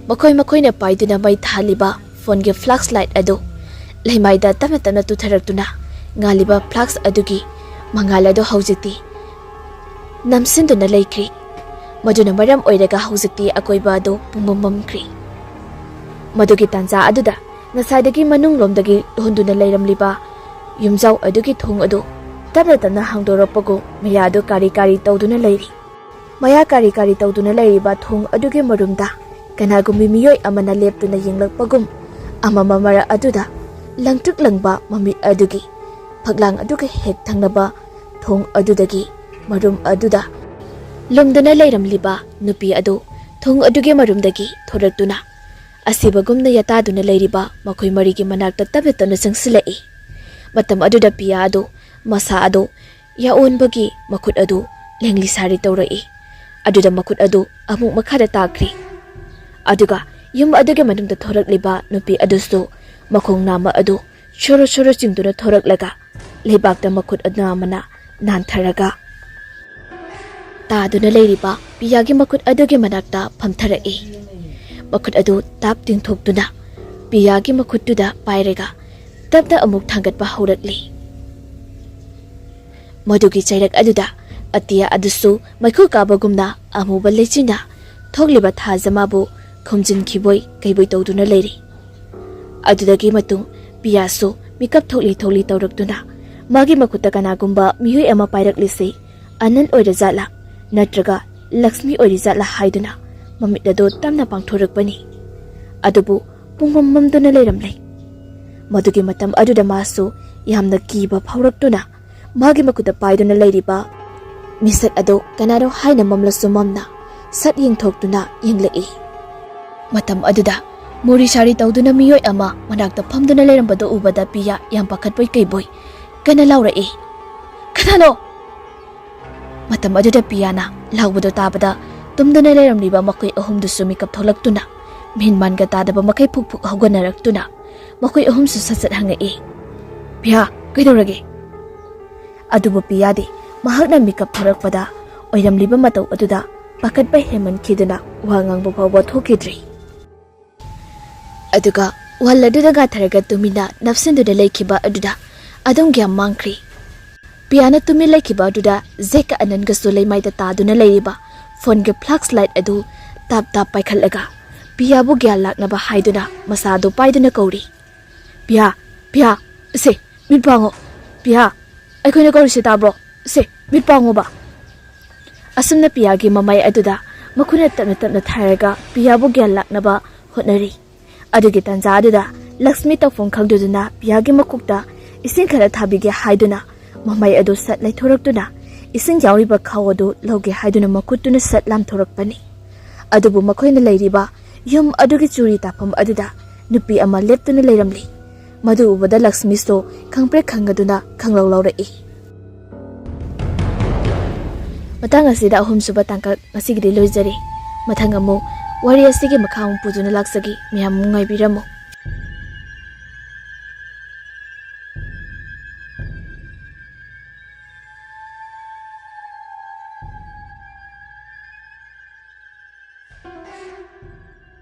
ꯃꯈꯣꯏ ꯃꯈꯣꯏꯅ ꯄꯥꯏꯗꯨꯅ ꯃꯩ ꯊꯥꯜꯂꯤꯕ ꯐꯣꯟꯒꯤ ꯐ꯭ꯂꯥꯁ ꯂꯥꯏꯠ ꯑꯗꯨ ꯂꯩꯃꯥꯏꯗ ꯇꯞꯅ ꯇꯞꯅ ꯇꯨꯊꯔꯛꯇꯨꯅ ꯉꯥꯜꯂꯤꯕ ꯐ꯭ꯂꯥꯁ ꯑꯗꯨꯒꯤ ꯃꯉꯥꯜ ꯑꯗꯨ ꯍꯧꯖꯤꯛꯇꯤ ꯅꯝꯁꯤꯟꯗꯨꯅ ꯂꯩꯈ꯭ꯔꯤ꯫ ꯃꯗꯨꯅ ꯃꯔꯝ ꯑꯣꯏꯔꯒ ꯍꯧꯖꯤꯛꯇꯤ ꯑꯀꯣꯏꯕ ꯑꯗꯨ ꯄꯨꯝꯃꯝ ꯃꯝꯈ꯭ꯔꯤ꯫ ꯃꯗꯨꯒꯤ ꯇꯥꯟꯖꯥ ꯑꯗꯨꯗ ꯉꯁꯥꯏꯗꯒꯤ ꯃꯅꯨꯡꯂꯣꯝꯗꯒꯤ ꯂꯣꯟꯗꯨꯅ ꯂꯩꯔꯝꯂꯤꯕ ꯌꯨꯝꯖꯥꯎ ꯑꯗꯨꯒꯤ ꯊꯣꯡ ꯑꯗꯨ ꯇꯞꯅ ꯇꯞꯅ ꯍꯥꯡꯗꯣꯔꯛꯄꯒꯨꯝ ꯃꯌꯥꯗꯨ ꯀꯥꯔꯤ ꯀꯥꯔꯤ ꯇꯧꯗꯨꯅ ꯂꯩꯔꯤ꯫ ꯃꯌꯥ ꯀꯥꯔꯤ ꯀꯥꯔꯤ ꯇꯧꯗꯨꯅ ꯂꯩꯔꯤꯕ ꯊꯣꯡ ꯑꯗꯨꯒꯤ ꯃꯔꯨꯝꯗ ꯀꯅꯥꯒꯨꯝꯕꯤ ꯃꯤꯑꯣꯏ ꯑꯃꯅ ꯂꯦꯞꯇꯨꯅ ꯌꯦꯡꯂꯛꯄꯒꯨꯝ ꯑꯃꯝꯕ ꯃꯔꯛ ꯑꯗꯨꯗ ꯂꯪꯇ꯭ꯔꯤꯛ ꯂꯪꯕ ꯃꯃꯤꯠ ꯑꯗꯨꯒꯤ ꯐꯛꯂꯥꯡ ꯑꯗꯨꯒ ꯍꯦꯛ ꯊꯪꯅꯕ ꯊꯣꯡ ꯑꯗꯨꯗꯒꯤ ꯃꯔꯨꯝ ꯑꯗꯨꯗ ꯂꯨꯝꯗꯨꯅ ꯂꯩꯔꯝꯂꯤꯕ ꯅꯨꯄꯤ ꯑꯗꯨ ꯊꯣꯡ ꯑꯗꯨꯒꯤ ꯃꯔꯨꯝꯗꯒꯤ ꯊꯣꯔꯛꯇꯨꯅ ꯑꯁꯤꯕꯒꯨꯝꯅ ꯌꯥꯇꯥꯗꯨꯅ ꯂꯩꯔꯤꯕ ꯃꯈꯣꯏ ꯃꯔꯤꯒꯤ ꯃꯅꯥꯛꯇ ꯇꯞꯅ ꯇꯞꯅ ꯆꯪꯁꯤꯜꯂꯛꯏ꯫ ꯃꯇꯝ ꯑꯗꯨꯗ ꯄꯤꯌꯥ ꯑꯗꯨ ꯃꯁꯥ ꯑꯗꯨ ꯌꯥꯑꯣꯟꯕꯒꯤ ꯃꯈꯨꯠ ꯑꯗꯨ ꯂꯦꯡꯂꯤ ꯁꯥꯔꯤ ꯇꯧꯔꯛꯏ꯫ ꯑꯗꯨꯗ ꯃꯈꯨꯠ ꯑꯗꯨ ꯑꯃꯨꯛ ꯃꯈꯥꯗ ꯇꯥꯈ꯭ꯔꯤ꯫ ꯑꯗꯨꯒ ꯌꯨꯝ ꯑꯗꯨꯒꯤ ꯃꯅꯨꯡꯗ ꯊꯣꯔꯛꯂꯤꯕ ꯅꯨꯄꯤ ꯑꯗꯨꯁꯨ ꯃꯈꯣꯡ ꯅꯥꯝꯃ ꯑꯗꯨ ꯁꯣꯔꯣ ꯁꯣꯔꯣ ꯆꯤꯡꯗꯨꯅ ꯊꯣꯔꯛꯂꯒ ꯂꯩꯕꯥꯛꯇ ꯃꯈꯨꯠ ꯅꯥꯝꯃꯅ ꯅꯥꯟꯊꯔꯒ ꯇꯥꯗꯨꯅ ꯂꯩꯔꯤꯕ ꯄꯤꯌꯥꯒꯤ ꯃꯈꯨꯠ ꯑꯗꯨꯒꯤ ꯃꯅꯥꯛꯇ ꯐꯝꯊꯔꯛꯏ꯫ ꯃꯈꯨꯠ ꯑꯗꯨ ꯇꯥꯞ ꯇꯤꯡꯊꯣꯛꯇꯨꯅ ꯄꯤꯌꯥꯒꯤ ꯃꯈꯨꯠꯇꯨꯗ ꯄꯥꯏꯔꯒ ꯇꯞꯅ ꯑꯃꯨꯛ ꯊꯥꯡꯒꯠꯄ ꯍꯧꯔꯛꯂꯤ꯫ ꯃꯗꯨꯒꯤ ꯆꯩꯔꯛ ꯑꯗꯨꯗ ꯑꯇꯤꯌꯥ ꯑꯗꯨꯁꯨ ꯃꯩꯈꯨ ꯀꯥꯕꯒꯨꯝꯅ ꯑꯃꯨꯕ ꯂꯩꯆꯤꯟꯅ ꯊꯣꯛꯂꯤꯕ ꯊꯥꯖ ꯃꯥꯕꯨ ꯈꯨꯝꯖꯤꯟꯈꯤꯕꯣꯏ ꯀꯩꯕꯣꯏ ꯇꯧꯗꯨꯅ ꯂꯩꯔꯤ꯫ ꯑꯗꯨꯗꯒꯤ ꯃꯇꯨꯡ ꯄꯤꯌꯥꯁꯨ ꯃꯤꯀꯞ ꯊꯣꯛꯂꯤ ꯊꯣꯛꯂꯤ ꯇꯧꯔꯛꯇꯨꯅ ꯃꯥꯒꯤ ꯃꯈꯨꯠꯇ ꯀꯅꯥꯒꯨꯝꯕ ꯃꯤꯑꯣꯏ ꯑꯃ ꯄꯥꯏꯔꯛꯂꯤꯁꯤ ꯑꯅꯟ ꯑꯣꯏꯔꯖꯥꯠꯂꯥ ꯅꯠꯇ꯭ꯔꯒ ꯂꯛꯁꯃꯤ ꯑꯣꯏꯔꯤꯖꯥꯠꯂꯥ ꯍꯥꯏꯗꯨꯅ ꯃꯃꯤꯠ ꯑꯗꯨ ꯇꯞꯅ ꯄꯥꯡꯊꯣꯔꯛꯄꯅꯤ꯫ ꯑꯗꯨꯕꯨ ꯄꯨꯡꯃꯝ ꯃꯝꯗꯨꯅ ꯂꯩꯔꯝꯂꯦ꯫ ꯃꯗꯨꯒꯤ ꯃꯇꯝ ꯑꯗꯨꯗ ꯃꯥꯁꯨ ꯌꯥꯝꯅ ꯀꯤꯕ ꯐꯥꯎꯔꯛꯇꯨꯅ ꯃꯥꯒꯤ ꯃꯈꯨꯠꯇ ꯄꯥꯏꯗꯨꯅ ꯂꯩꯔꯤꯕ ꯃꯤꯁꯛ ꯑꯗꯨ ꯀꯅꯥꯅꯣ ꯍꯥꯏꯅ ꯃꯝꯂꯁꯨ ꯃꯝꯅ ꯁꯠ ꯌꯦꯡꯊꯣꯛꯇꯨꯅ ꯌꯦꯡꯂꯛꯏ꯫ ꯃꯇꯝ ꯑꯗꯨꯗ ꯃꯣꯔꯤ ꯁꯥꯔꯤ ꯇꯧꯗꯨꯅ ꯃꯤꯑꯣꯏ ꯑꯃ ꯃꯅꯥꯛꯇ ꯐꯝꯗꯨꯅ ꯂꯩꯔꯝꯕꯗꯨ ꯎꯕꯗ ꯄꯤꯌꯥ ꯌꯥꯝ ꯄꯥꯈꯠꯄꯣꯏ ꯀꯩꯕꯣꯏ ꯀꯟꯅ ꯂꯥꯎꯔꯛꯏ, "ꯀꯅꯥꯅꯣ?" ꯃꯇꯝ ꯑꯗꯨꯗ ꯄꯤꯌꯥꯅ ꯂꯥꯎꯕꯗꯨ ꯇꯥꯕꯗ ꯇꯨꯝꯗꯨꯅ ꯂꯩꯔꯝꯂꯤꯕ ꯃꯈꯣꯏ ꯑꯍꯨꯝꯗꯨꯁꯨ ꯃꯤꯀꯞ ꯊꯣꯛꯂꯛꯇꯨꯅ ꯃꯦꯟꯃꯥꯟꯒ ꯇꯥꯗꯕ ꯃꯈꯩ ꯐꯨꯛ ꯐꯨꯛ ꯍꯧꯒꯠꯅꯔꯛꯇꯨꯅ ꯃꯈꯣꯏ ꯑꯍꯨꯝꯁꯨ ꯁꯠ ꯁꯠ ꯍꯪꯉꯛꯏ, "ꯄꯤꯌꯥ, ꯀꯩꯗꯧꯔꯒꯦ?" ꯑꯗꯨꯕꯨ ꯄꯤꯌꯥꯗꯤ ꯃꯍꯥꯛꯅ ꯃꯤꯀꯞ ꯊꯣꯔꯛꯄꯗ ꯑꯣꯏꯔꯝꯂꯤꯕ ꯃꯇꯧ ꯑꯗꯨꯗ ꯄꯥꯈꯠꯄ ꯍꯦꯟꯃꯟꯈꯤꯗꯨꯅ ꯋꯥ ꯉꯥꯡꯕ ꯐꯥꯎꯕ ꯊꯣꯛꯈꯤꯗ꯭ꯔꯤ꯫ ꯑꯗꯨꯒ ꯋꯥꯜ ꯑꯗꯨꯗ ꯉꯥꯊꯔꯒ ꯇꯨꯃꯤꯟꯅ ꯅꯞꯁꯤꯟꯗꯨꯅ ꯂꯩꯈꯤꯕ ꯑꯗꯨꯗ ꯑꯗꯨꯝ ꯒ꯭ꯌꯥꯟ ꯃꯥꯡꯈ꯭ꯔꯤ꯫ ꯄꯤꯌꯥꯅ ꯇꯨꯃꯤꯟ ꯂꯩꯈꯤꯕ ꯑꯗꯨꯗ ꯖꯦꯛꯀ ꯑꯅꯟꯒꯁꯨ ꯂꯩꯃꯥꯏꯗ ꯇꯥꯗꯨꯅ ꯂꯩꯔꯤꯕ ꯐꯣꯟꯒꯤ ꯐ꯭ꯂꯥꯁ ꯂꯥꯏꯠ ꯑꯗꯨ ꯇꯥꯞ ꯇꯥꯞ ꯄꯥꯏꯈꯠꯂꯒ ꯄꯤꯌꯥꯕꯨ ꯒ꯭ꯌꯥꯟ ꯂꯥꯛꯅꯕ ꯍꯥꯏꯗꯨꯅ ꯃꯁꯥꯗꯨ ꯄꯥꯏꯗꯨꯅ ꯀꯧꯔꯤ, "ꯄꯤꯌꯥ, ꯄꯤꯌꯥ, ꯁꯦ, ꯃꯤꯠ ꯄꯥꯡꯉꯣ, ꯄꯤꯌꯥ, ꯑꯩꯈꯣꯏꯅ ꯀꯧꯔꯤꯁꯦ ꯇꯥꯕ꯭ꯔꯣ? ꯁꯦ, ꯃꯤꯠ ꯄꯥꯡꯉꯣꯕ"꯫ ꯑꯁꯨꯝꯅ ꯄꯤꯌꯥꯒꯤ ꯃꯃꯥꯏ ꯑꯗꯨꯗ ꯃꯈꯨꯠꯅ ꯇꯞꯅ ꯇꯞꯅ ꯊꯥꯔꯒ ꯄꯤꯌꯥꯕꯨ ꯒ꯭ꯌꯥꯟ ꯂꯥꯛꯅꯕ ꯍꯣꯠꯅꯔꯤ꯫ ꯑꯗꯨꯒꯤ ꯇꯥꯟꯖꯥ ꯑꯗꯨꯗ ꯂꯛꯁꯃꯤ ꯇꯧꯐꯝ ꯈꯪꯗꯗꯨꯅ ꯄꯤꯌꯥꯒꯤ ꯃꯀꯣꯛꯇ ꯏꯁꯤꯡ ꯈꯔ ꯊꯥꯕꯤꯒꯦ ꯍꯥꯏꯗꯨꯅ ꯃꯃꯥꯏ ꯑꯗꯨ ꯁꯠ ꯂꯩꯊꯣꯔꯛꯇꯨꯅ ꯏꯁꯤꯡ ꯌꯥꯎꯔꯤꯕ ꯈꯥꯎ ꯑꯗꯨ ꯂꯧꯒꯦ ꯍꯥꯏꯗꯨꯅ ꯃꯈꯨꯠꯇꯨꯅ ꯁꯠ ꯂꯥꯝꯊꯣꯔꯛꯄꯅꯤ꯫ ꯑꯗꯨꯕꯨ ꯃꯈꯣꯏꯅ ꯂꯩꯔꯤꯕ ꯌꯨꯝ ꯑꯗꯨꯒꯤ ꯆꯨꯔꯤ ꯇꯥꯐꯝ ꯑꯗꯨꯗ ꯅꯨꯄꯤ ꯑꯃ ꯂꯦꯞꯇꯨꯅ ꯂꯩꯔꯝꯂꯤ꯫ ꯃꯗꯨ ꯎꯕꯗ ꯂꯛꯁꯃꯤꯁꯨ ꯈꯪꯄ꯭ꯔꯦꯛ ꯈꯪꯉꯗꯨꯅ ꯈꯪꯂꯧ ꯂꯧꯔꯛꯏ꯫ ꯃꯇꯥꯡ ꯑꯁꯤꯗ ꯑꯍꯨꯝꯁꯨꯕ ꯇꯥꯡꯀꯛ ꯉꯁꯤꯒꯤꯗꯤ ꯂꯣꯏꯖꯔꯦ꯫ ꯃꯊꯪ ꯑꯃꯨꯛ ꯋꯥꯔꯤ ꯑꯁꯤꯒꯤ ꯃꯈꯥ ꯑꯃꯨꯛ ꯄꯨꯗꯨꯅ ꯂꯥꯛꯆꯒꯦ꯫ ꯃꯌꯥꯝ ꯑꯃꯨꯛ ꯉꯥꯏꯕꯤꯔꯝꯃꯨ꯫